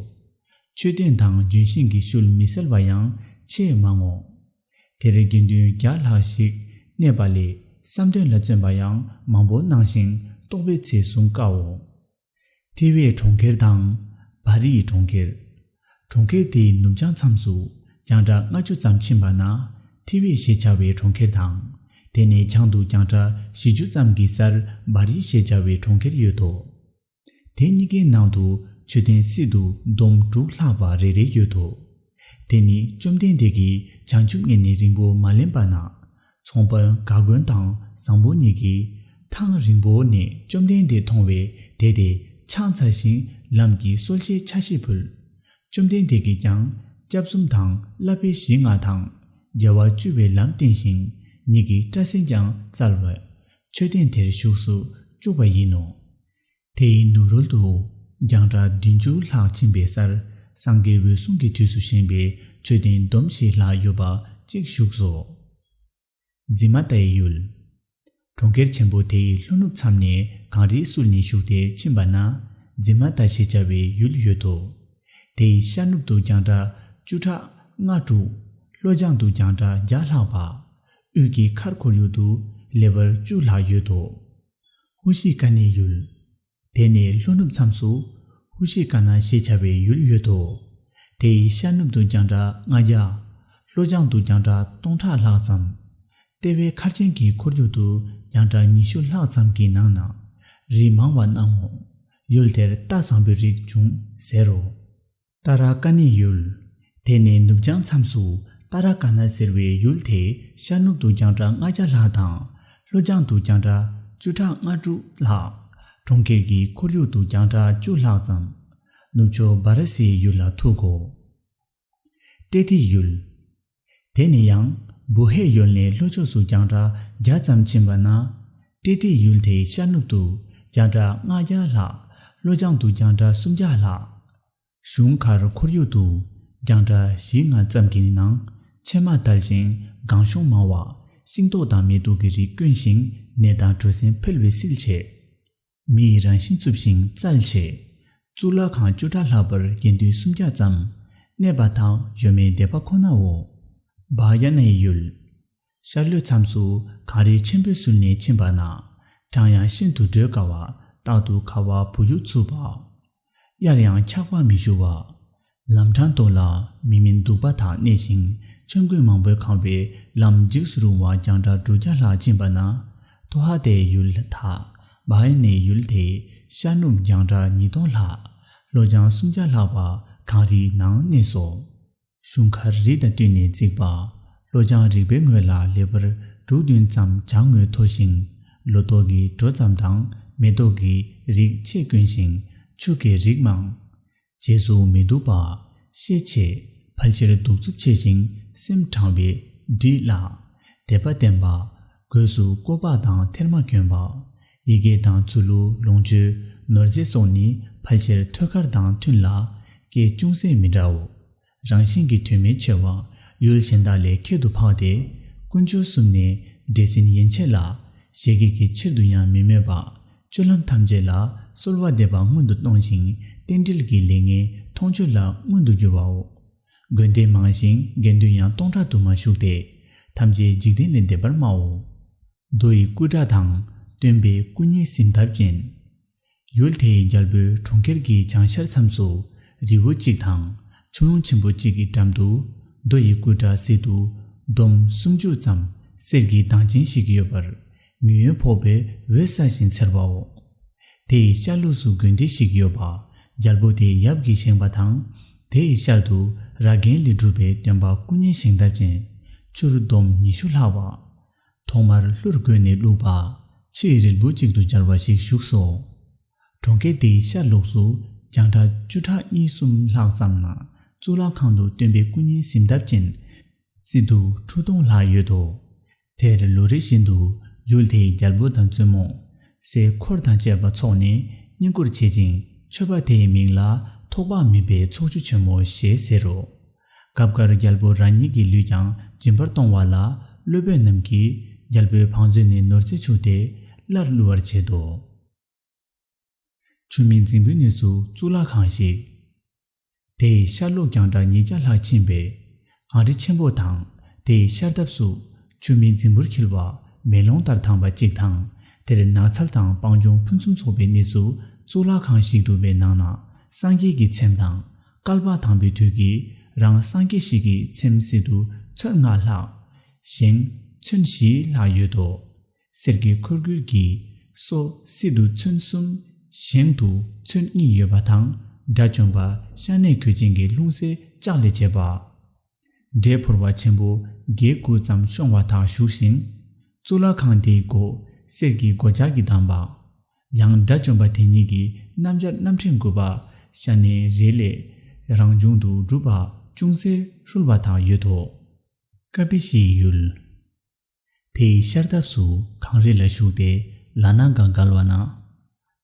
མཆོད་རྟེན་དང་ལྗོན་ཤིང་གི་ཤུལ་མི་གསལ་བ་ཡང་ཆེས་མང་ངོ་། དེར་དགེ་འདུན་བརྒྱ་ལྷག་ཞིག་གནས་པ་ལས་བསམ་གཏན་ལ་བརྩོན་པ་ཡང་མང་པོ་གནང་ཞིང་རྟོགས་པའི་ཚེ་བཟུང་དཀའོ། ཐེ་ཝེ་གྲོང་ཁྱེར་དང་། བ་རི་གྲོང་ཁྱེར། གྲོང་ཁྱེར་དེའི་ནུབ་བྱང་མཚམས་སུ་རྒྱང་གྲགས་ལྔ་བཅུ་ཙམ་ཕྱིན་པ་ན། ཐེ་ཝེ་ཞེས་བྱ་བའི་གྲོང་ཁྱེར་དང་། དེ་ནས་བྱང་དུ་རྒྱང་གྲགས་བཞི་བཅུ་ཙམ་གྱི་སར་བ་རི་ཞེས་བྱ་བའི་གྲོང་ཁྱེར་ཡོད་དོ། དེ་གཉིས་ཀའི་ནང་དུ་མཆོད་རྟེན་སྲིད་དུ་འདོམ་དྲུག་ལྷག་པ་རེ་རེ་ཡོད་དོ། དེ་ནི་བཅོམ་ལྡན་འདས་ཀྱིས་བྱང་ཆུབ་བརྙེས་ནས་རིང་པོ་མ་ལོན་པ་ན། ཚོང་དཔོན་ག་གོན་དང་བཟང་པོ་གཉིས་ཀྱིས་ཐང་རིང་པོ་ནས་བཅོམ་ལྡན་འདས་མཐོང་བས་དེ་དེ་ཕྱག་འཚལ་ཞིང་ལམ་གྱི་གསོལ་ཇའི་ཆ་ཤས་ཕུལ། བཅོམ་ལྡན་འདས་ཀྱིས་ཀྱང་སྐྱབས་གསུམ་དང་བསླབ་པའི་གཞི་ལྔ་དང་། དགེ་བ་བཅུ་པའི་ལམ་བསྟན་ཞིང་། ཉིད་ཀྱི་སྐྲ་སེན་ཀྱང་བཙལ་བས། མཆོད་རྟེན་དེར་བཞུགས་སུ་བཅུག་པ་ཡིན་ནོ། དེ་ཡི་ནུབ་རོལ་དུ་རྒྱང་གྲགས་བདུན་ཅུ་ལྷག་ཕྱིན་པའི་སར། སངས་རྒྱས་འོད་སྲུང་གི་དུས་སུ་བཞེངས་པའི་མཆོད་རྟེན་འདོམ་ཞིག་ལྷག་ཡོད་པ་གཅིག་བཞུགས་སོ། ཛི་མ་ཏའི་ཡུལ། གྲོང་ཁྱེར་ཆེན་པོ་དེའི་ལྷོ་ནུབ་མཚམས་ནས་གངས་རིའི་ཟུར་ནས་ཞུགས་ཏེ་ཕྱིན་པ་ན། ཛི་མ་ཏ་ཞེས་བྱ་བའི་ཡུལ་ཡོད་དོ། དེའི་ཤར་ནུབ་ཏུ་རྒྱང་གྲགས་བཅུ་ཕྲག་ལྔ་དྲུག་ལྷོ་བྱང་དུ་རྒྱང་གྲགས་བརྒྱ་ལྷག་པ། དབུས་ཀྱི་མཁར་ཁོར་ཡུག་ཏུ་ལེ་བར་བཅུ་ལྷག་ཡོད་དོ། ཧུ་ཤི་ཀ་ནའི་ཡུལ། དེ་ནས་ལྷོ་ནུབ་མཚམས་སུ་ཧུ་ཤི་ཀ་ན་ཞེས་བྱ་བའི་ཡུལ་ཡོད་དོ། དེའི་ཤར་ནུབ་ཏུ་རྒྱང་གྲགས་ལྔ་བརྒྱ། ལྷོ་བྱང་དུ་རྒྱང་གྲགས་སྟོང་ཕྲག་ལྷག་ཙམ། ལྟེ་བའི་མཁར་ཆེན་གྱི་ཁོར་ཡུག་ཏུ་རྒྱང་གྲགས་ཉི་ཤུ་ལྷག་ཙམ་གྱི་ནང་ན། རི་མང་བ་སྣང་ངོ་། ཡུལ་དེར་རྟ་བཟང་པོའི་རིགས་འབྱུང་ཟེར་རོ། ཏཱ་ར་ཀ་ནའི་ཡུལ། དེ་ནས་ནུབ་བྱང་མཚམས་སུ་ཏཱ་ར་ཀ་ན་ཟེར་བའི་ཡུལ་དེ་ཤར་ནུབ་ཏུ་རྒྱང་གྲགས་ལྔ་བརྒྱ་ལྷག་དང་། ལྷོ་བྱང་དུ་རྒྱང་གྲགས་བཅུ་ཕྲག་ལྔ་དྲུག་ལྷག་གྲོང་ཁྱེར་གྱི་ཁོར་ཡུག་ཏུ་རྒྱང་གྲགས་བཅུ་ལྷག་ཙམ། ནུབ་ཕྱོགས་བཱ་ར་སིའི་ཡུལ་ལ་ཐུག་གོ། ཏྲེ་ཏིའི་ཡུལ། དེ་ནས་ཡང་བུ་ཧའི་ཡུལ་ནས་ལྷོ་ཕྱོགས་སུ་རྒྱང་གྲགས་བརྒྱ་ཙམ་ཕྱིན་པ་ན། ཏྲེ་ཏིའི་ཡུལ་དེའི་ཤར་ནུབ་ཏུ་རྒྱང་གྲགས་ལྔ་བརྒྱ་ལྷག་ལྷོ་བྱང་དུ་རྒྱང་གྲགས་སུམ་བརྒྱ་ལྷག་གཞུང་མཁར་ཁོར་ཡུག་ཏུ་རྒྱང་གྲགས་བཞི་ལྔ་ཙམ་གྱི་ནང་ཕྱེ་མ་དར་ཞིང་སྒང་གཤོང་མང་བ། ཤིང་ཏོག་དང་མེ་ཏོག་གི་རིགས་དཀོན་ཞིང་ནས་དང་དྲོད་སྲིན་འཕེལ་བའི་བསིལ་ཆེ། མི་ཡི་རང་བཞིན་རྩུབ་ཞིང་བཙལ་ཆེ། གཙུག་ལག་ཁང་བཅུ་ཕྲག་ལྷག་པར་དགེ་འདུན་སུམ་བརྒྱ་ཙམ་གནས་པ་དང་ཡོད་མེད་དད་པ་ཁོ་ནའོ། བཱ་ཡ་ནའི་ཡུལ། ཤར་ལྷོའི་མཚམས་སུ་གངས་རི་ཆེན་པོའི་ཟུར་ནས་ཕྱིན་པ་ན། བྲང་ཡང་ཤིན་ཏུ་བགྲོད་དཀའ་བ། རྟག་ཏུ་ཁ་བ་བུ་ཡུག་འཚུབ་པ། དབྱར་ཡང་འཁྱག་པ་མི་ཞུ་བ། ལམ་འཕྲང་དུ་ལ་མི་མིན་གདུག་པ་དག་གནས་ཤིང་ཆོམ་རྐུན་མང་པོས་གང་བའི་ལམ་འཇིགས་སུ་རུང་བ་རྒྱང་གྲགས་དྲུག་བརྒྱ་ལྷག་ཕྱིན་པ་ན། ཏོ་ཧ་ཏའི་ཡུལ་དག་བཱ་ཡ་ནའི་ཡུལ་དེའི་ཤར་ནུབ་རྒྱང་གྲགས་ཉིས་སྟོང་ལྷག་ལྷོ་བྱང་སུམ་བརྒྱ་ལྷག་པ་གངས་རིའི་ནང་གནས་སོ། གཞུང་མཁར་རི་དང་བསྟུན་ནས་བརྩིགས་པ། ལྷོ་བྱང་རིག་པའི་ངོས་ལ་ལེ་བར་དྲུག་བདུན་ཙམ་བྱང་ངོས་མཐོ་ཞིང་ལོ་ཏོག་གི་དྲོད་ཙམ་དང་མེ་ཏོག་གི་རིགས་ཆེས་དཀོན་ཞིང་ཆུ་གི་རིགས་མང་། རྗེས་སུ་མི་སྡུག་པ། ཤེད་ཆེ། ཕལ་ཆེར་གདུག་རྩུབ་ཆེ་ཞིང་སེམས་དྲང་བའི་འདྲིས་ལ། དད་པ་བརྟན་པ། སྒོས་སུ་ཀོ་པ་དང་ཐེར་མ་གྱོན་པ། ཡི་གེ་དང་ཚུ་ལུ་ལོངས་སྤྱོད་ནོར་རྫས་སོགས་ནི་ཕལ་ཆེར་ཐོད་དཀར་དང་མཐུན་ལ། སྐད་ཅུང་ཟད་མི་འདྲའོ། རང་བཞིན་གྱི་དོན་མེད་ཆེ་བ་ཡུལ་གཞན་དག་ལས་ཁྱད་དུ་འཕགས་ཏེ། དཀོན་མཆོག་གསུམ་ནས་འདྲེ་སྲིན་ཡན་ཆད་ལ། ཞེ་གི་གི་ཕྱིར་དུ་ཡང་མི་སྨོད་པ། སྤྱོད་ལམ་ཐམས་ཅད་ལ་གསོལ་བ་འདེབས་པ་སྔོན་དུ་གཏོང་ཞིང་རྟེན་འབྲེལ་གྱི་ལས་ངན་མཐོང་ཆོས་ལ་སྔོན་དུ་འགྱུར་བའོ། དགོན་སྡེ་མང་ཞིང་དགེ་འདུན་ཡང་སྟོང་ཕྲག་དུ་མ་བཞུགས་ཏེ། ཐམས་ཅད་འཇིག་རྟེན་ལས་འདས་པར་སྨྲའོ། རྡོ་ཡི་སྐུ་འདྲ་དང་སྟོན་པའི་སྐུ་བརྙན་གཟིམ་ཐབས་ཅན། ཡུལ་དེའི་རྒྱལ་པོའི་གྲོང་ཁྱེར་གྱི་བྱང་ཤར་མཚམས་སུ་རི་བོ་གཅིག་དང་ཆུ་ཀླུང་ཆེན་པོ་གཅིག་གི་འགྲམ་དུ་རྡོ་ཡི་སྐུ་འདྲ་གཟི་དུ་འདོམ་སུམ་ཅུ་ཙམ་གསེར་གྱི་མདངས་ཅན་ཞིག་ཡོད་པར་མི་ཡོན་ཕོག་པའི་འོད་གསལ་ཞིང་འཚེར་བའོ། དེ་ཡི་ཤར་ལོགས་སུ་དགོན་སྡེ་ཞིག་ཡོད་པ་རྒྱལ་པོ་དེའི་ཡབ་ཀྱིས་བཞེངས་པ་དང་། དེ་ཡི་ཤར་དུ་ར་རྒན་ལས་གྲུབ་པའི་སྟོན་པ་སྐུ་བརྙན་བཞེངས་ཐབས་ཅན། ཆུར་འདོམ་ཉི་ཤུ་ལྷག་པ། ཐོག་མར་ཀླུར་བགོས་ནས་བླུགས་པ། ཕྱིའི་རིལ་བུ་གཅིག་ཏུ་སྦྱར་བ་ཞིག་བཞུགས་སོ། གྲོང་ཁྱེར་དེའི་ཤར་ལོགས་སུ་རྒྱང་གྲགས་བཅུ་ཕྲག་གཉིས་གསུམ་ལྷག་ཙམ་ན་གཙུག་ལག་ཁང་དུ་སྟོན་པའི་སྐུ་བརྙན་གཟིམ་ཐབས་ཅན། སྲིད་དུ་ཁྲུ་སྟོང་ལྷག་ཡོད་དོ། དེར་ལོ་རེ་བཞིན་དུ་ཡུལ་དེའི་རྒྱལ་པོ་དང་བཙུན་མོ། སྲས་འཁོར་དང་བཅས་པ་ཚོགས་ནས་བསྙེན་བཀུར་བྱེད་ཅིང་མཆོད་པ་དེའི་མིང་ལ་ཐོགས་པ་མེད་པའི་ཚོགས་མཆོད་ཆེན་མོ་ཞེས་ཟེར་རོ། སྐབས་འགར་རྒྱལ་པོ་རང་ཉིད་ཀྱི་ལུས་ཀྱང་སྦྱིན་པར་གཏོང་བ་ལ་སློབ་དཔོན་རྣམས་ཀྱིས་རྒྱལ་པོའི་བང་མཛོད་ནས་ནོར་རྫས་བྱུགས་ཏེ་སླར་བླུ་བར་བྱེད་དོ། ཆུ་མིག་རྫིང་བུའི་གནས་སུ་གཙུག་ལག་ཁང་ཞིག་དེའི་ཤར་ལྷོ་རྒྱང་གྲགས་ཉིས་བརྒྱ་ལྷག་ཕྱིན་པས། གངས་རི་ཆེན་པོ་དང་དེའི་ཤར་འདབས་སུ་ཆུ་མིག་རྫིང་བུར་འཁྱིལ་བ་མེ་ལོང་ལྟར་དྭངས་པ་གཅིག་དང་། དེར་ནགས་ཚལ་དང་སྤང་ལྗོངས་ཕུན་སུམ་ཚོགས་པའི་གནས་སུ་ གཙུག་ལག་ཁང་ཞིག་ཏུ་བའི་ནང་ན་སངས་རྒྱས་ཀྱི་ཚེམས་དང་བསྐལ་པ་དང་པོའི་དུས་ཀྱི་རང་སངས་རྒྱས་ཤིག་གི་ཚེམས་སྲིད་དུ་ཚོན་ལྔ་ལྷག། བཞེངས་ཚོན་བཞི་ལྷག་ཡོད་དོ། གསེར་གྱི་འཁོར་གུར་གྱི་སོ་སྲིད་དུ་ཚོན་གསུམ། བཞེངས་དུ་ཚོན་གཉིས་ཡོད་པ་དང་། དགྲ་བཅོམ་པ་ཤ་གནད་གོས་ཅན་གྱི་ལྷུང་བཟེད་ལྕགས་ལས་བྱས་པ། འབྲས་ཕུར་བ་ཆེན་པོ་བརྒྱད་དགུ་ཙམ་ཤོང་བ་དག་བཞུགས་ཤིང་། གཙུག་ལག་ཁང་དེའི་སྒོ་གསེར་གྱི་སྒོ་ལྕགས་ཀྱིས་བསྡམས་པ། ཡང་དགྲ་བཅོམ་པ་དེ་ཉིད་ཀྱི་སྣམ་སྦྱར་སྣམ་ཕྲེང་དགུ་པ་ཤ་གནད་རས་ལས་རང་བྱུང་དུ་གྲུབ་པ་ཅུང་ཟད་ཧྲུལ་བ་དག་ཡོད་དོ། ཀ་པི་ཤའི་ཡུལ། དེའི་ཤར་འདབས་སུ་གངས་རི་ལ་བཞུགས་ཏེ་ལ་ན་ག་བརྒལ་བ་ན།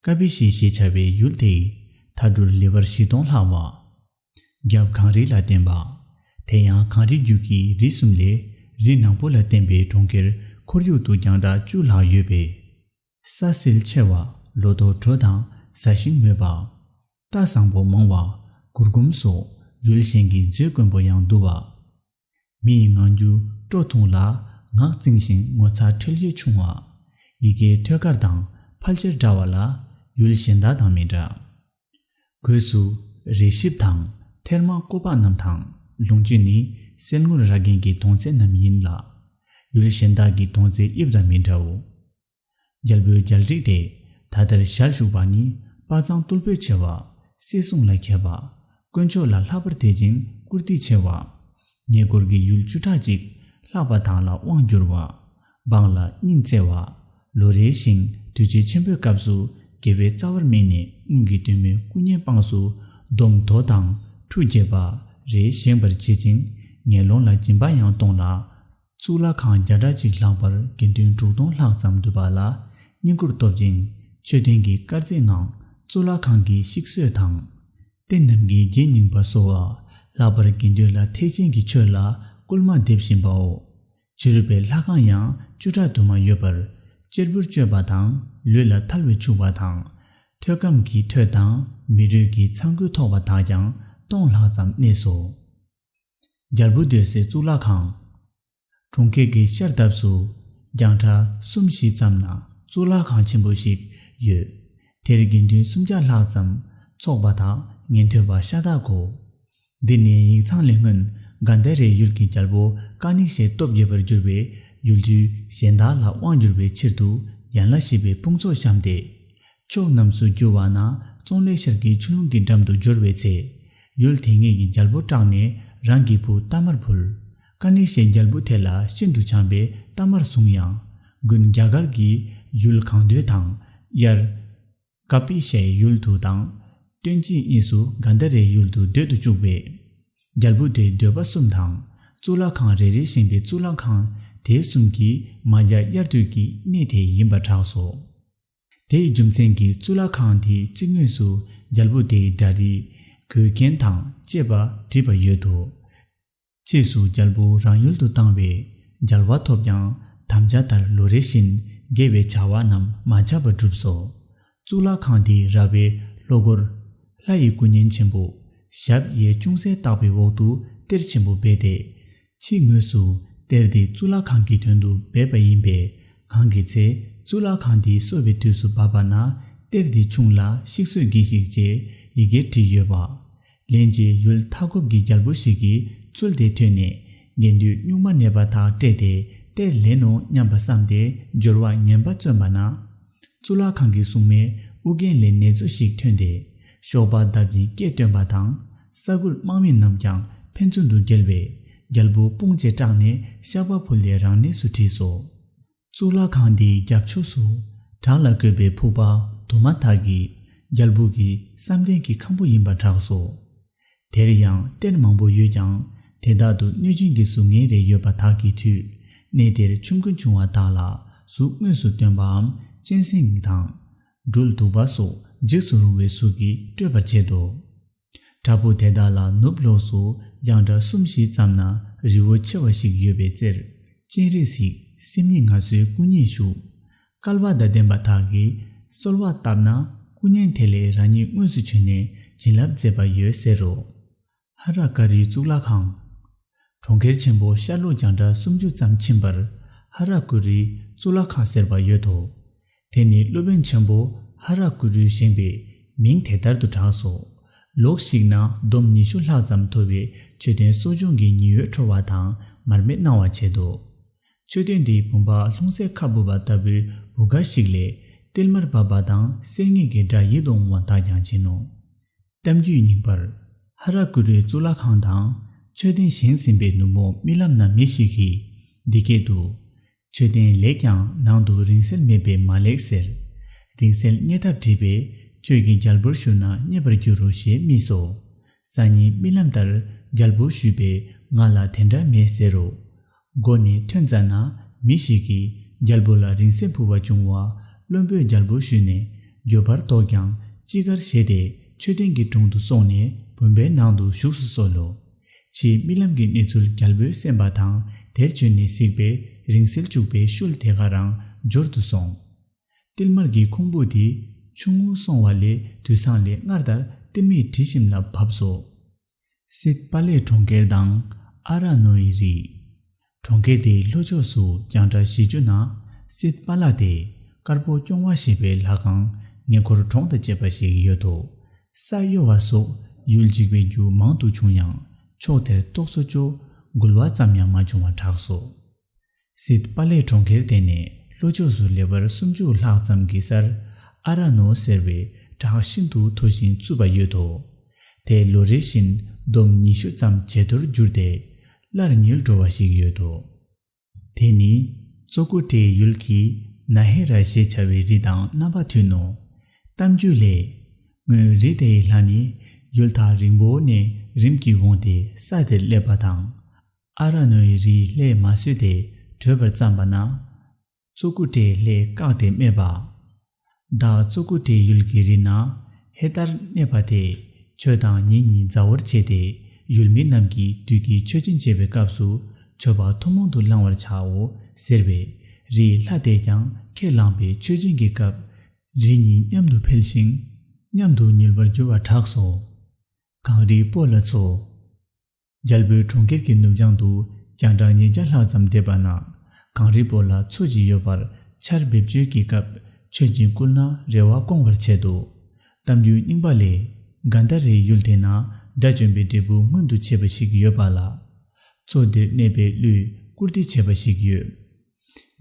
ཀ་པི་ཤའི་ཞེས་བྱ་བའི་ཡུལ་དེའི་མཐའ་གྲུར་ལེ་བར་བཞི་སྟོང་ལྷག་པ། རྒྱབ་གངས་རི་ལ་བརྟེན་པ། དེ་ཡང་གངས་རི་རྒྱུད་ཀྱི་རི་གསུམ་ལས་རི་ནག་པོ་ལ་བརྟེན་པའི་གྲོང་ཁྱེར་ཁོར་ཡུག་ཏུ་རྒྱང་གྲགས་བཅུ་ལྷག་ཡོད་པས། ས་བསིལ་ཆེ་བ། ལོ་ཐོ་དྲོ་དང་ས་ཞིང་མོད་པ། རྟ་བཟང་པོ་མང་བ། གུར་གུམ་སོགས་ཡུལ་གཞན་གྱི་མཛོད་དཀོན་པོ་ཡང་འདུ་བ། མི་ཡི་ངང་རྒྱུ་སྤྲོ་ཐུང་ལ་ངག་རྩིང་ཞིང་ངོ་ཚ་ཁྲེལ་ཡོད་ཆུང་བ། ཡི་གེའི་ཐོད་དཀར་དང་ཕལ་ཆེར་འདྲ་བ་ལ་ཡུལ་གཞན་དག་དང་མི་འདྲ། གོས་སུ་རས་ཞིབ་དང་ཐེར་མ་ཀོ་པ་རྣམས་དང་ལོངས་སྤྱོད་ནི་གསེར་དངུལ་ར་རྒན་གྱི་དོང་ཙེ་རྣམས་ཡིན་ལ། ཡུལ་གཞན་དག་གི་དོང་ཙེ་དབྱིབས་དང་མི་འདྲའོ། རྒྱལ་པོའི་རྒྱལ་རིགས་དེ་ད་ལྟར་ཞལ་བཞུགས་པ་ནི་དཔའ་མཛངས་རྟུལ་ཕོད་ཆེ་བ། སྲིད་སྲུང་ལ་མཁས་པ། དཀོན་མཆོག་ལ་ལྷག་པར་དད་ཅིང་བཀུར་སྟི་ཆེ་བ། ཉེ་འཁོར་གྱི་ཡུལ་བཅུ་ཕྲག་གཅིག་ལྷག་པ་དག་ལ་དབང་བསྒྱུར་བ། འབངས་ལ་སྙིང་བརྩེ་བ། ལོ་རེ་བཞིན་དུས་ཆེན་ཆེན་པོའི་སྐབས་སུ་དགེ་བའི་རྩ་བར་སྨིན་ནས་སྔོན་གྱི་དོན་མེད་སྐུ་བརྙན་དཔངས་སུ་སྡོམ་དོ་དང་ཁྲུས་རྒྱས་པ་རེ་བཞེངས་པར་བྱེད་ཅིང་ངན་སློང་ལ་སྦྱིན་པ་ཡང་གཏོང་ལ། གཙུག་ལག་ཁང་བརྒྱ་ཕྲག་གཅིག་ལྷག་པར་དགེ་འདུན་དྲུག་སྟོང་ལྷག་ཙམ་འདུས་པ་ལ་བསྙེན་བཀུར་སྟོབས་ཅིང་མཆོད་རྟེན་གྱི་དཀར་རྩེའི་ངང་གཙུག་ལག་ཁང་གི་ཞིག་གསོས་དང་། རྟེན་རྣམས་ཀྱི་རྗེས་སྙིང་པ་གསོ་བ། ལྷག་པར་དགེ་འདུན་ལ་ཐེག་ཆེན་གྱི་ཆོས་ལ་སྐུལ་མ་འདེབས་བཞིན་པའོ། ཕྱི་རོལ་པའི་ལྷ་ཁང་ཡང་བཅུ་ཕྲག་དུ་མ་ཡོད་པར་གཅེར་བུར་སྤྱོད་པ་དང་ལུས་ལ་ཐལ་བའི་བྱུག་པ་དང་། ཐོད་སྐམ་གྱི་ཐོད་དང་མི་རོས་ཀྱི་ཚང་ཁུའི་ཐོགས་པ་དག་ཀྱང་སྟོང་ལྷག་ཙམ་གནས་སོ། རྒྱལ་པོ་སྡོད་སའི་གཙུག་ལག་ཁང་། གྲོང་ཁྱེར་གྱི་ཤར་འདབས་སུ་རྒྱང་གྲགས་གསུམ་བཞི་ཙམ་ན་གཙུག་ལག་ཁང་ཆེན་པོ་ཞིག་ཡོད། དེར་དགེ་འདུན་སུམ་བརྒྱ་ལྷག་ཙམ་ཚོགས་པ་དག་ཉན་ཐོས་པ་ཤ་སྟག་གོ། འདི་ནི་ཡིག་ཚང་ལས་སྔོན་གན་དྷ་རའི་ཡུལ་གྱི་རྒྱལ་པོ་ཀ་ནི་ཤའི་སྟོབས་རྒྱས་པར་གྱུར་པའི་ཡུལ་དུས་གཞན་དག་ལ་དབང་བསྒྱུར་བའི་ཕྱིར་དུ་ཡན་ལག་བཞི་པའི་དཔུང་ཚོགས་བཤམས་ཏེ། ཕྱོགས་རྣམས་སུ་རྒྱུ་བ་ན་ཙོང་ལེ་ཤར་གྱི་ཆུ་ཀླུང་གི་འགྲམ་དུ་འབྱོར་བའི་ཚེ། ཡུལ་དེ་ཉིད་ཀྱི་རྒྱལ་པོ་སྐྲག་ནས་རང་གི་བུ་ཏ་མར་ཕུལ། ཀ་ནི་ཤའི་རྒྱལ་པོ་དེ་ལ་ཤིན་ཏུ་བྱམས་པས་ཏ་མར་བཟུང་ཡང་། དགུན་རྒྱ་གར་གྱི་ཡུལ་གང་འདོད་དང་དབྱར་ཀ་པི་ཤའི་ཡུལ་དུ་དང་། སྟོན་དཔྱིད་གཉིས་སུ་གན་དྷ་རའི་ཡུལ་དུ་སྡོད་དུ་བཅུག་པས། རྒྱལ་པོ་དེའི་འདོད་པ་གསུམ་དང་། གཙུག་ལག་ཁང་རེ་རེ་བཞེངས་པའི་གཙུག་ལག་ཁང་དེ་གསུམ་གྱིས་མ་རྒྱ་དབྱར་དུས་ཀྱི་གནས་དེ་ཡིན་པར་གྲགས་སོ། དེའི་རྒྱུ་མཚན་གྱིས་གཙུག་ལག་ཁང་དེའི་རྩིག་ངོས་སུ་རྒྱལ་པོ་དེའི་འདྲ་རིས་གོས་རྒྱན་དང་བཅས་པ་བྲིས་པ་ཡོད་དོ། ཕྱིས་སུ་རྒྱལ་པོ་རང་ཡུལ་དུ་བཏང་བས་རྒྱལ་བ་ཐོབ་ཀྱང་དམ་བཅའ་ལྟར་ལོ་རེ་བཞིན་དགེ་བའི་བྱ་བ་རྣམས་མ་ཆག་པར་བསྒྲུབས་སོ། གཙུག་ལག་ཁང་དེའི་ར་བའི་ལྷོ་སྒོར་ལྷ་ཡི་སྐུ་བརྙན་ཆེན་པོ་ཞབས་གཡས་ཅུང་ཟད་བཏགས་པའི་འོག་ཏུ་གཏེར་ཆེན་པོ་སྦས་ཏེ། ཕྱི་ངོས་སུ་གཏེར་དེ་གཙུག་ལག་ཁང་གི་དོན་དུ་སྦས་པ་ཡིན་པས། གང་གི་ཚེ་གཙུག་ལག་ཁང་དེ་གསོ་བའི་དུས་སུ་བབ་པ་ན་གཏེར་དེ་ཕྱུང་ལ་ཞིག་གསོས་གྱིས་ཤིག་ཅེས་ཡི་གེ་བྲིས་ཡོད་པ། ལན་གཅིག་ཡུལ་མཐའ་འཁོབ་ཀྱི་རྒྱལ་པོ་ཞིག་གིས་ཚུལ་དེ་ཐོས་ནས་དགེ་འདུན་གཉུག་མ་གནས་པ་དག་བསྐྲད་དེ་གཏེར་ལེན་ནོ་སྙམ་པ་བསམས་ཏེ་འབྱོར་བ་ངན་པ་བརྩོན་པ་ན། གཙུག་ལག་ཁང་གི་སྲུང་མས་ཨུ་རྒྱན་ལས་ནེ་ཙོ་ཞིག་ཐོན་ཏེ། གཤོག་པ་བརྡབ་ཅིང་སྐད་བཏོན་པ་དང་། ས་འགུལ་དམག་མི་རྣམས་ཀྱང་ཕན་ཚུན་དུ་འགྱེལ་བས། རྒྱལ་པོ་དཔུང་བཅས་སྐྲག་ནས་བཤགས་པ་ཕུལ་ཏེ་རང་གནས་སུ་ཁྲིད་སོ། གཙུག་ལག་ཁང་དེའི་རྒྱབ་ཕྱོགས་སུ་བྲག་ལ་བརྐོས་པའི་ཕུག་པ་དུ་མ་དག་གིས་རྒྱལ་པོ་གི་བསམ་གཏན་གྱི་ཁང་བུ་ཡིན་པར་གྲགས་སོ། དེར་ཡང་གཏེར་མང་པོ་ཡོད་ཀྱང་དེ་དག་ཏུ་གནོད་སྦྱིན་གྱི་གཟུགས་ངན་རེ་ཡོད་པ་དག་གིས་འཐུས། གནས་དེར་ཆོམ་རྐུན་བྱུང་བ་དག་ལ་གཟུགས་དངོས་སུ་སྟོན་པའམ་གཅན་གཟན་དང་། སྦྲུལ་གདུག་པ་སོགས་འཇིགས་སུ་རུང་བའི་གཟུགས་ཀྱིས་སྤྲོད་པར་བྱེད་དོ། བྲག་ཕུག་དེ་དག་ལ་ནུབ་ལོགས་སུ་རྒྱང་གྲགས་གསུམ་བཞི་ཙམ་ན་རི་བོ་ཆེ་བ་ཞིག་ཡོད་པའི་རྩེར། སྤྱན་རས་གཟིགས་སེམས་ཉིད་ངལ་གསོའི་སྐུ་བརྙན་བཞུགས། སྐལ་བ་དང་ལྡན་པ་དག་གིས་གསོལ་བ་བཏབ་ན་སྐུ་བརྙན་དེ་ལས་རང་ཉིད་དངོས་སུ་བྱོན་ནས་བྱིན་རླབས་མཛད་པ་ཡོད་ཟེར་རོ། ཧ་ར་ཀ་རུའི་གཙུག་ལག་ཁང་། གྲོང་ཁྱེར་ཆེན་པོ་ཤར་ལྷོ་རྒྱང་གྲགས་སུམ་ཅུ་ཙམ་ཕྱིན་པར་ཧ་ར་ཀུ་རུའི་གཙུག་ལག་ཁང་ཟེར་བ་ཡོད་དོ། དེ་ནི་སློབ་དཔོན་ཆེན་པོ་ཧ་ར་ཀུ་རུས་བཞེངས་པའི་ མིང་དེ་ལྟར་དུ་གྲགས་སོ། ལོགས་ཤིག་ན་འདོམ་ཉི་ཤུ་ལྷག་ཙམ་མཐོ་བའི་མཆོད་རྟེན་གསོ་སྦྱོང་གི་ཉི་འོད་འཕྲོ་བ་དང་མར་མེ་སྣང་བ་བྱེད་དོ། མཆོད་རྟེན་འདིའི་བུམ་པ་ལྷུང་བཟེད་ཁ་སྦུབ་པ་ལྟ་བུའི་བུ་ག་ཞིག་ལས་ཏིལ་མར་འབབ་པ་དང་སེང་གེ་གི་སྒྲ་ཡིད་དུ་འོང་བ་དག་ཀྱང་བྱིན་ནོ། གཏམ་རྒྱུད་རྙིང་པར། ཧ་ར་ཀུ་རུའི་གཙུག་ལག་ཁང་དང་མཆོད་རྟེན་བཞེངས་ཟིན་པའི་ནུབ་མོ་རྨི་ལམ་ན་མི་ཞིག་གིས་འདི་སྐད་དུ། མཆོད་རྟེན་ལེགས་ཀྱང་ནང་དུ་རིང་བསྲེལ་མེད་པས་མ་ལེགས་ཟེར། རིང་བསྲེལ་རྙེད་ཐབས་དྲིས་པས། ཁྱོད་ཀྱིས་རྒྱལ་པོར་ཞུས་ན་རྙེད་པར་འགྱུར་རོ་ཞེས་རྨིས་སོ། སང་ཉིན་རྨི་ལམ་ལྟར་རྒྱལ་པོར་ཞུས་པས་ང་ལ་དེ་འདྲ་མེད་ཟེར་རོ། མགོ་ནས་ཐོན་ཙ་ན་མི་ཞིག་གིས་རྒྱལ་པོ་ལ་རིང་བསྲེལ་ཕུལ་བ་བྱུང་བ་བློན་པོས་རྒྱལ་པོར་ཞུས་ནས་འགྱོད་པར་དོགས་ཀྱང་ཅི་དགར་བཞེས་ཏེ་མཆོད་རྟེན་གྱི་དྲུང་དུ་སོང་ནས་བུམ་པའི་ནང་དུ་བཞུགས་སུ་གསོལ་ལོ། ཕྱིས་རྨི་ལམ་གྱི་གནས་ཚུལ་རྒྱལ་པོས་གསན་པ་དང་དེར་བྱོན་ནས་གཟིགས་པས་རིང་བསྲེལ་བཅུག་པའི་ཤུལ་དེ་ག་རང་འབྱོར་དུ་སོང་། ཏིལ་མར་གྱི་ཁུང་བུ་དེ་ཆུང་ངུ་སོང་བ་ལས་དུས་སང་ལས་སྔར་ལྟར་ཏིལ་མའི་དྲི་ཞིམ་ལ་བབས་སོ། སིད་པ་ལའི་གྲོང་ཁྱེར་དང་ཨ་ར་ནོའི་རི། གྲོང་ཁྱེར་དེའི་ལྷོ་ཕྱོགས་སུ་རྒྱང་གྲགས་བཞི་བཅུ་ན་སིད་པ་ལ་སྟེ་དཀར་པོ་སྐྱོང་བ་ཞེས་པའི་ལྷ་ཁང་ཉེ་འཁོར་གྲོང་དང་བཅས་པ་ཞིག་ཡོད་དོ། ས་གཡོ་བ་སོགས་ཡུལ་འཇིག་པའི་རྒྱུ་མང་དུ་བྱུང་ཡང་ཕྱོགས་དེར་རྟོག་བཟོ་ཅོ་འགུལ་བ་ཙམ་ཡང་མ་བྱུང་བར་གྲགས་སོ། སིད་པ་ལའི་གྲོང་ཁྱེར་དེ་ནས་ལྷོ་ཕྱོགས་སུ་ལེ་བར་སུམ་ཅུ་ལྷག་ཙམ་གྱི་སར་ཨ་ར་ནོ་ཟེར་བའི་བྲག་ཤིན་ཏུ་མཐོ་ཞིང་རྩུབ་པ་ཡོད་དོ། དེ་ལོ་རེ་བཞིན་འདོམ་ཉི་ཤུ་ཙམ་ཇེ་མཐོར་གྱུར་ཏེ་སླར་ཉིལ་འགྲོ་བ་ཞིག་ཡོད་དོ། དེ་ནི་ཙོ་ཀུ་ཏྲའི་ཡུལ་གྱི་ན་ཧེ་ར་ཞེས་བྱ་བའི་རི་དང་རྣམ་པ་མཐུན་ནོ། གཏམ་རྒྱུད་ལས། སྔོན་རི་དེའི་ལྷ་ནི་ཡུལ་ཐག་རིང་པོ་ནས་རིམ་གྱིས་འོངས་ཏེ་ས་དེར་སླེབས་པ་དང་། ཨ་ར་ནོའི་རིའི་ལྷས་མ་བཟོད་དེ་བྲོས་པར་བརྩམས་པ་ན། ཙོ་ཀུ་ཏྲའི་ལྷས་བཀག་སྟེ་སྨྲས་པ། བདག་ཙོ་ཀུ་ཏྲའི་ཡུལ་གྱི་རི་ན་ཧེ་ཏར་གནས་པ་དེ་ཁྱོད་དང་ངེད་གཉིས་མཛའ་བོར་བྱས་ཏེ་ཡུལ་མི་རྣམས་ཀྱིས་དུས་ཀྱི་མཆོད་སྦྱིན་བྱེད་པའི་སྐབས་སུ་མཆོད་པ་ཐུན་མོང་དུ་བླང་བར་བྱའོ་ཟེར་བས་རིའི་ལྷ་དེས་ཀྱང་ཁས་བླངས་པའི་མཆོད་སྦྱིན་གྱི་སྐབས་རི་གཉིས་མཉམ་དུ་འཕེལ་ཞིང་མཉམ་དུ་ཉིལ་བར་འགྱུར་བར་གྲགས་སོ། གངས་རིའི་སྤོ་ལ་ཚོ། རྒྱལ་པོའི་གྲོང་ཁྱེར་གྱི་ནུབ་བྱང་དུ་རྒྱང་གྲགས་ཉིས་བརྒྱ་ལྷག་ཙམ་འདས་པ་ན་གངས་རིའི་སྤོ་ལ་མཚོ་ཞིག་ཡོད་པར་ཆར་འབེབས་བཅོས་ཀྱི་སྐབས་མཆོད་སྦྱིན་བསྐུལ་ན་རེ་བ་སྐོང་བར་བྱེད་དོ། གཏམ་རྒྱུད་རྙིང་པ་ལས། གན་དྷ་རའི་ཡུལ་དེ་ན་དགྲ་བཅོམ་པའི་འབྲས་བུ་མངོན་དུ་བྱས་པ་ཞིག་ཡོད་པ་ལ། མཚོ་འདིར་གནས་པའི་ཀླུས་བཀུར་སྟི་བྱས་པ་ཞིག་ཡོད།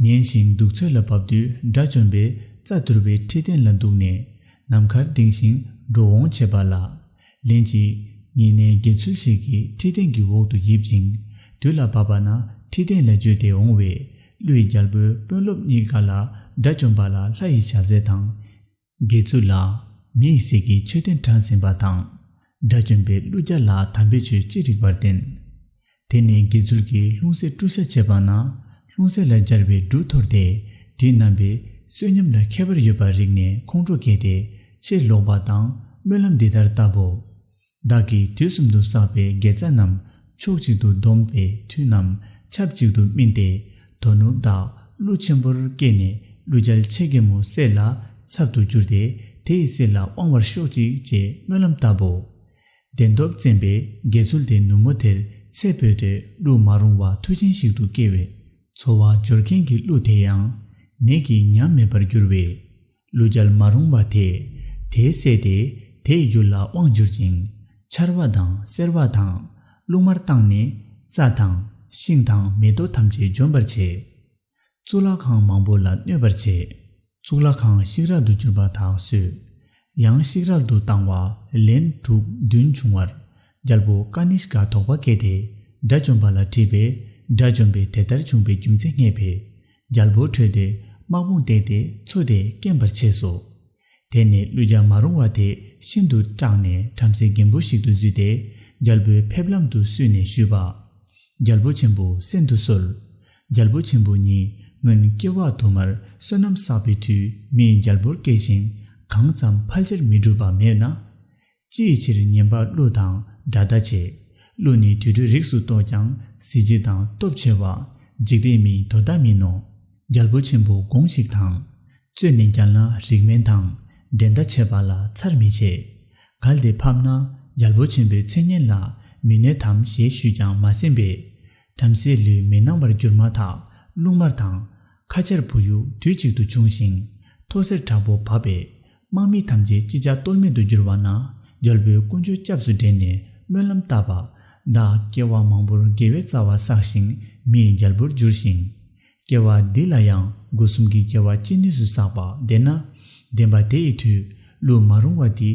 ཉིན་ཞིང་གདུགས་ཚོད་ལ་བབས་དུས་དགྲ་བཅོམ་པས་རྩྭ་དུར་བའི་ཁྲི་སྟན་ལ་འདུག་ནས་ནམ་མཁར་ལྡིང་ཞིང་འགྲོ་འོང་བྱེད་པ་ལ། ལན་གཅིག་ཉེ་གནས་དགེ་ཚུལ་ཞིག་གིས་ཁྲི་སྟན་གྱི་འོག་ཏུ་ཡིབ་ཅིང་དུས་ལ་བབ་པ་ན་ཁྲི་སྟན་ལ་འཇུས་ཏེ་འོང་བས་ཀླུའི་རྒྱལ་པོའི་དཔོན་སློབ་གཉིས་ཀ་ལ་དགྲ་བཅོམ་པ་ལ་ལྷ་ཡི་ཞལ་ཟས་དང་། དགེ་ཚུལ་ལ་མིའི་ཟས་ཀྱི་མཆོད་རྟེན་དྲངས་ཟིན་པ་དང་། དགྲ་བཅོམ་པའི་ཀླུ་རྒྱལ་ལ་དམ་པའི་ཆོས་ཅི་རིགས་པར་བསྟན། དེ་ནས་དགེ་ཚུལ་གྱིས་ལྷུང་བཟེད་བཀྲུ་བྱ་བྱས་པ་ན་ལྷུང་བཟེད་ལ་སྦྱར་བའི་འབྲུ་འཐོར་ཏེ་དྲི་མནམ་པས་བསོད་སྙོམས་ལ་མཁས་པར་ཡོད་པར་རིག་ནས་ཁོང་ཁྲོ་སྐྱེས་ཏེ་ཕྱིར་ལོག་པ་དང་སྨོན་ལམ་འདི་ལྟར་བཏབ་བོ། བདག་གིས་དུས་གསུམ་དུ་བསགས་པའི་དགེ་རྩ་རྣམས་ཕྱོགས་གཅིག་ཏུ་བསྡོམས་པའི་མཐུ་རྣམས་ཆབས་གཅིག་ཏུ་སྨིན་ཏེ་དོ་ནུབ་བདག་ཀླུ་ཆེན་པོར་སྐྱེས་ནས་ཀླུ་རྒྱལ་ཆེ་གེ་མོ་སྲས་ལ་ཚབ་ཏུ་གྱུར་ཏེ་དེ་ཡི་སྲས་ལ་དབང་བར་ཤོག་ཅིག་ཅེས་སྨོན་ལམ་བཏབ་བོ། བདེན་སྟོབས་བཙན་པས་དགེ་ཚུལ་དེ་ནུབ་མོ་དེར་ཚེ་འཕོས་ཏེ་ཀླུ་མ་རུངས་པ་མཐུ་ཆེན་ཞིག་ཏུ་སྐྱེ་བས། འཚོ་བ་སྦྱོར་མཁན་གྱི་ཀླུ་དེ་ཡང་ནད་ཀྱིས་ཉམས་མེད་པར་གྱུར་བས། ཀླུ་རྒྱལ་མ་རུངས་པ་དེས་དེའི་སྲས་དེ་དེའི་ཡུལ་ལ་དབང་བསྒྱུར་ཅིང་ཆར་བ་དང་སེར་བ་དང་རླུང་དམར་བཏང་ནས་རྩྭ་དང་ཤིང་དང་མེ་ཏོག་ཐམས་ཅད་འཇོམས་པར་བྱེད། གཙུག་ལག་ཁང་མང་པོ་ལ་གནོད་པར་བྱེད། གཙུག་ལག་ཁང་ཤིག་རལ་དུ་གྱུར་པ་དག་བཟོས། ཡང་ཤིག་རལ་དུ་བཏང་བ་ལན་དྲུག་བདུན་བྱུང་བར་རྒྱལ་པོ་ཀ་ནིཤ་ཀ་དོགས་པ་སྐྱེས་ཏེ་དགྲ་བཅོམ་པ་ལ་དྲིས་པས་དགྲ་བཅོམ་པས་དེ་ལྟར་བྱུང་བའི་རྒྱུ་མཚན་བསྙད་པས་རྒྱལ་པོ་ཁྲོས་ཏེ་དམག་དཔུང་བཏེགས་ཏེ་མཚོ་དེ་སྐེམ་པར་བྱས་སོ། དེ་ནས་ཀླུ་རྒྱལ་མ་རུངས་པ་དེ་ཤིན་ཏུ་སྐྲག་ནས་བྲམ་ཟེ་རྒན་པོ་ཞིག་ཏུ་བརྫུས་ཏེ་རྒྱལ་པོའི་ཕེབས་ལམ་དུ་བསུས་ནས་ཞུས་པ། རྒྱལ་པོ་ཆེན་པོ་གསན་དུ་གསོལ། རྒྱལ་པོ་ཆེན་པོ་ཉིད་སྔོན་སྐྱེ་བ་དུ་མར་བསོད་ནམས་བསགས་པའི་མཐུས་མིའི་རྒྱལ་པོར་སྐྱེས་ཤིང་གང་ཙམ་ཕལ་ཆེར་མི་འགྲུབ་པ་མེད་ན། ཅིའི་ཕྱིར་ངན་པ་ཀླུ་དང་དགྲ་ཟླ་བྱེད། ཀླུ་ནི་དུད་འགྲོའི་རིགས་སུ་གཏོགས་ཀྱང་གཟི་བརྗིད་དང་སྟོབས་ཆེ་བ། འཇིག་རྟེན་མིའི་དོ་ཟླ་མིན་ནོ། རྒྱལ་པོ་ཆེན་པོ་དགོངས་ཤིག་དང་། རྩོད་ནས་བརྒྱལ་ན་རིགས་དམན་དང་། འགྲན་ཟླ་བྱེད་པ་ལ་ཚར་མི་བྱེད། གལ་ཏེ་ཕམ་ན་རྒྱལ་པོ་ཆེན་པོའི་མཚན་སྙན་ལ་མི་གནས་དམ་ཞེས་ཞུས་ཀྱང་མ་གསན་པས། བྲམ་ཟེའི་ལུས་མི་སྣང་བར་གྱུར་མ་ཐག་རླུང་དམར་དང་། ཁ་ཆར་བུ་ཡུག་དུས་གཅིག་ཏུ་བྱུང་ཞིང་ཐོག་སེར་དྲག་པོ་བབས་པས། དམག་མི་ཐམས་ཅད་ཅི་བྱ་གཏོལ་མེད་དུ་གྱུར་བ་ན། རྒྱལ་པོས་དཀོན་མཆོག་སྐྱབས་སུ་དྲན་ནས་སྨོན་ལམ་བཏབ་པ། བདག་སྐྱེ་བ་མང་པོར་དགེ་བའི་རྩ་བ་བསགས་ཤིང་མིའི་རྒྱལ་པོར་འགྱུར་ཞིང་། སྐྱེ་བ་འདི་ལ་ཡང་སྒོ་གསུམ་གྱི་དགེ་བ་ཅི་ནུས་སུ་བསགས་པ་བདེན་ན། བདེན་པ་དེ་ཡི་མཐུས་བློ་མ་རུངས་པ་འདི་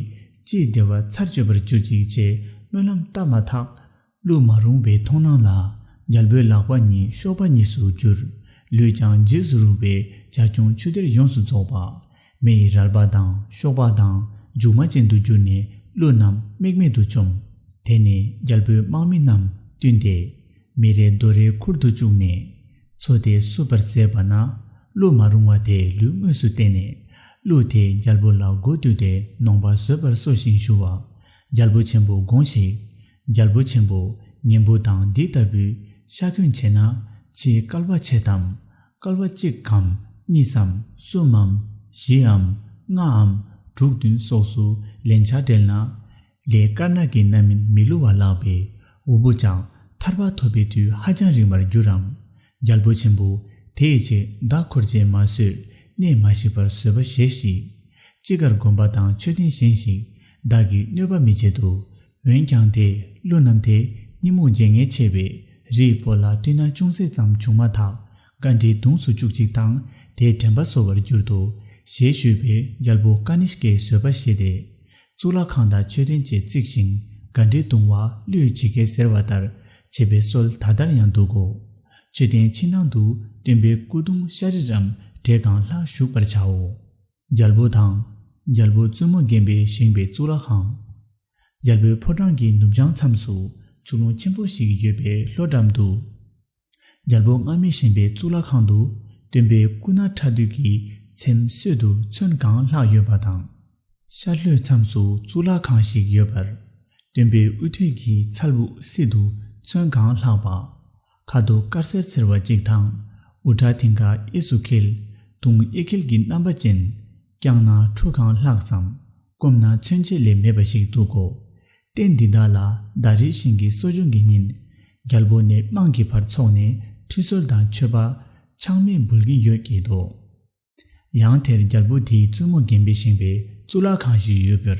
ཅིའི་བདེ་བ་ཚར་གཅོད་པར་གྱུར་ཅིག་ཅེས་སྨོན་ལམ་བཏབ་མ་ཐག། བློ་མ་རུངས་པའི་མཐོང་སྣང་ལ། རྒྱལ་པོའི་ལག་པ་གཉིས་གཤོག་པ་གཉིས་སུ་གྱུར། ལུས་ཀྱང་རྗེས་སུ་རུང་བའི་བྱ་ཁྱུང་ཆུ་གཏེར་ཡོངས་སུ་རྫོགས་པ། མེ་ཡི་རལ་པ་དང་གཤོག་པ་དང་མཇུག་མ་ཅན་དུ་གྱུར་ནས་བློ་རྣམས་རྨེག་མེད་དུ་བཅོམ། དེ་ནས་རྒྱལ་པོའི་དམག་མི་རྣམས་བསྟུན་ཏེ། མེ་རའི་རྡོ་རའི་ཁུར་དུ་བཅུག་ནས། མཚོ་དེ་བསུབ་པར་མཛད་པ་ན། བློ་མ་རུངས་པ་དེས་ལུས་དངོས་སུ་བསྟན་ནས། གླུ་དེས་རྒྱལ་པོ་ལ་མགོ་བཏུད་དེ་ནོངས་པ་བཟོད་པར་གསོལ་ཞིང་ཞུ་བ། རྒྱལ་པོ་ཆེན་པོ་དགོངས་ཤིག། རྒྱལ་པོ་ཆེན་པོ། ངན་པོ་དང་འདི་ལྟ་བུའི་ཤ་འཁོན་ཆེ་ན། ཆེས་བསྐལ་པ་ཆད་དམ། བསྐལ་པ་གཅིག་གམ་གཉིས་སམ་གསུམ་མམ་བཞི་འམ་ལྔ་འམ་དྲུག་བདུན་སོགས་སུ་ལན་ཆགས་བྲལ་ན། ལས་དཀར་ནག་གི་རྣམ་སྨིན་མི་བསླུ་བ་ལགས་པས། འུ་བུ་ཅག་ཐར་པ་ཐོབ་པའི་དུས་ཧ་ཅང་རིང་བར་འགྱུར་རམ། རྒྱལ་པོ་ཆེན་པོ། དེའི་ཕྱིར་བདག་འཁོར་བཅས་མ་བཟོད། གནས་མ་ཞིག་པར་བཟོད་པ་བཞེས་ཤིག། ཅི་དགར་དགོན་པ་དང་མཆོད་རྟེན་བཞེངས་ཤིག། བདག་གིས་གནོད་པ་མི་བྱེད་དོ། འོན་ཀྱང་དེས་ཀླུ་རྣམས་དེ་གཉིད་རྨུགས་བརྗེད་ངས་ཆེ་བས་རིའི་སྤོ་ལ་སྤྲིན་ནག་ཅུང་ཟད་ཙམ་བྱུང་མ་ཐག་ག་འདྲའི་མདུང་སུ་བཅུག་ཅིག་དང་དེ་དྲན་པ་གསོ་བར་གྱུར་ཏོ། ཞེས་ཞུས་པས་རྒྱལ་པོ་ཀ་ནིཤ་ཀས་བཟོད་པ་བཞེས་ཏེ། གཙུག་ལག་ཁང་དང་མཆོད་རྟེན་བཅས་བརྩིགས་ཤིང་ག་འདྲའི་གདུང་བ་ཀླུས་བྱེད་ཀས་ཟེར་བ་ལྟར་བྱེད་པའི་སྲོལ་ད་ལྟར་ཡང་འདུག་གོ། མཆོད་རྟེན་ཕྱི་ནང་དུ་སྟོན་པའི་སྐུ་གདུང་ཤ་རི་རམ་བྲེ་གང་ལྷག་བཞུགས་པར་བྱའོ། རྒྱལ་པོ་དང་། རྒྱལ་པོ་བཙུན་མོ་རྒན་པས་བཞེངས་པའི་གཙུག་ལག་ཁང་། རྒྱལ་པོའི་ཕོ་བྲང་གི་ནུབ་བྱང་མཚམས་སུ་ཆུ་ཀླུང་ཆེན་པོ་ཞིག་ཡོད་པའི་ལྷོ་འགྲམ་དུ། རྒྱལ་པོ་སྔ་མས་བཞེངས་པའི་གཙུག་ལག་ཁང་དུ་སྟོན་པའི་སྐུ་ན་ཕྲ་དུས་ཀྱི་ཚེམས་སྲོད་དུ་ཚོན་གང་ལྷག་ཡོད་པ་དང་། ཤར་ལྷོའི་མཚམས་སུ་གཙུག་ལག་ཁང་ཞིག་ཡོད་པར། སྟོན་པའི་དབུ་ཐོད་ཀྱི་ཚལ་དབུགས་སྲིད་དུ་ཚོན་གང་ལྷག་པ། ཁ་དོག་དཀར་སེར་འཚེར་བ་གཅིག་དང་། དབུ་སྐྲ་མཐིང་ག་གཡས་སུ་འཁྱིལ། དུང་གཡས་འཁྱིལ་གྱི་རྣམ་པ་ཅན། བརྐྱངས་ན་ཁྲུ་གང་ལྷག་ཙམ། བསྐུམས་ན་ཚོན་ཆད་ལས་མེད་པ་ཞིག་འདུག་གོ། རྟེན་འདི་དག་ལ་ཟླ་རེའི་ཞིང་གི་གསོ་སྦྱོང་གི་ཉིན། རྒྱལ་པོ་ནས་དམངས་ཀྱི་བར་འཚོགས་ནས་ཁྲུས་གསོལ་དང་མཆོད་པ་ཆག་མེད་འབུལ་གྱིན་ཡོད་ཀྱི་འདུག། ཡང་དེར་རྒྱལ་པོ་དེའི་བཙུན་མོ་རྒན་པས་བཞེངས་པའི་གཙུག་ལག་ཁང་ཞིག་ཡོད་པར།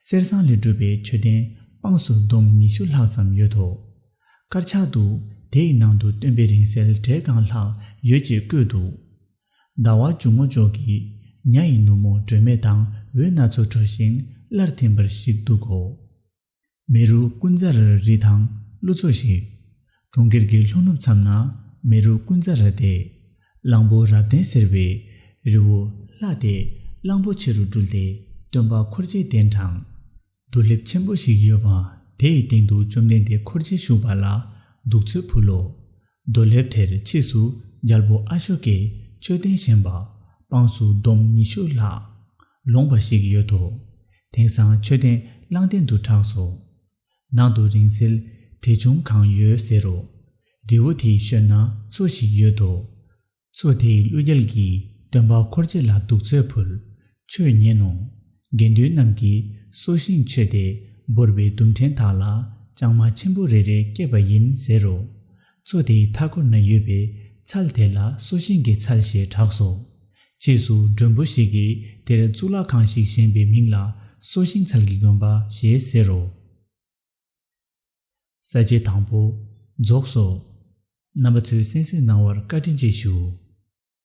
གསེར་ཟངས་ལས་གྲུབ་པའི་མཆོད་རྟེན་དཔངས་སུ་འདོམ་ཉི་ཤུ་ལྷག་ཙམ་ཡོད་དོ། དཀར་ཆག་ཏུ་དེ་ཡི་ནང་དུ་སྟོན་པའི་རིང་བསྲེལ་བྲེ་གང་ལྷག་ཡོད་ཅེས་བཀོད་འདུག། ཟླ་བ་འཇུག་ངོགས་ཕྱོགས་ཀྱི་ཉ་ཡི་ནུབ་མོ་སྒྲོན་མེ་དང་འོད་སྣ་ཚོགས་འཕྲོ་ཞིང་སླར་ཐིམ་པར་ཞིག་འདུག་གོ། མེ་རུ་ཀུན་ཛ་ར་རི་དང་ཀླུ་མཚོ་ཞིག། གྲོང་ཁྱེར་གྱི་ལྷོ་ནུབ་མཚམས་ན་མེ་རུ་ཀུན་ཛ་ར་སྟེ། གླང་པོ་རབ་བརྟན་ཟེར་བའི་རི་བོ་ལྷ་དེ་གླང་པོ་ཆེ་རུ་སྤྲུལ་ཏེ་སྟོན་པ་འཁོར་བཅས་གདན་དྲངས། རྡོ་ལེབ་ཆེན་པོ་ཞིག་ཡོད་པ་དེ་ཡི་སྟེང་དུ་བཅོམ་ལྡན་འདས་འཁོར་བཅས་བཞུགས་པ་ལ་གདུགས་ཚོད་ཕུལ་ལོ། རྡོ་ལེབ་དེར་ཕྱིས་སུ་རྒྱལ་པོ་ཨ་ཤོ་ཀས་མཆོད་རྟེན་བཞེངས་པ་དཔངས་སུ་འདོམ་ཉི་ཤུ་ལྷག་ལོངས་པ་ཞིག་ཡོད་དོ། དེང་སང་མཆོད་རྟེན་གླང་རྟེན་དུ་གྲགས་སོ། ནང་དུ་རིང་བསྲེལ་བྲེ་ཆུང་གང་ཡོད་ཟེར་རོ། རི་བོ་དེའི་ཞོལ་ན་མཚོ་ཞིག་ཡོད་དོ། མཚོ་དེའི་ཀླུ་རྒྱལ་གྱིས་སྟོན་པ་འཁོར་བཅས་ལ་གདུགས་ཚོད་ཕུལ། ཆོས་ཉན་ནོ། དགེ་འདུན་རྣམས་ཀྱིས་སོ་ཤིང་མཆོད་དེ་བོར་བའི་དུམ་ཕྲན་དག་ལ་ལྕང་མ་ཆེན་པོ་རེ་རེ་སྐྱེས་པ་ཡིན་ཟེར་རོ། མཚོ་དེའི་མཐའ་སྐོར་ན་ཡོད་པའི་ཚལ་དེ་ལ་སོ་ཤིང་གི་ཚལ་ཞེས་གྲགས་སོ། ཕྱིས་སུ་མགྲོན་པོ་ཞིག་གིས་དེར་གཙུག་ལག་ཁང་ཞིག་བཞེངས་པའི་མིང་ལ་སོ་ཤིང་ཚལ་གྱི་དགོན་པ་ཞེས་ཟེར་རོ། ས་བཅད་དང་པོ། རྫོགས་སོ། རྣམ་པ་ཚོས་གསན་གཟིགས་གནང་བར་བཀའ་དྲིན་ཆེ་ཞུ།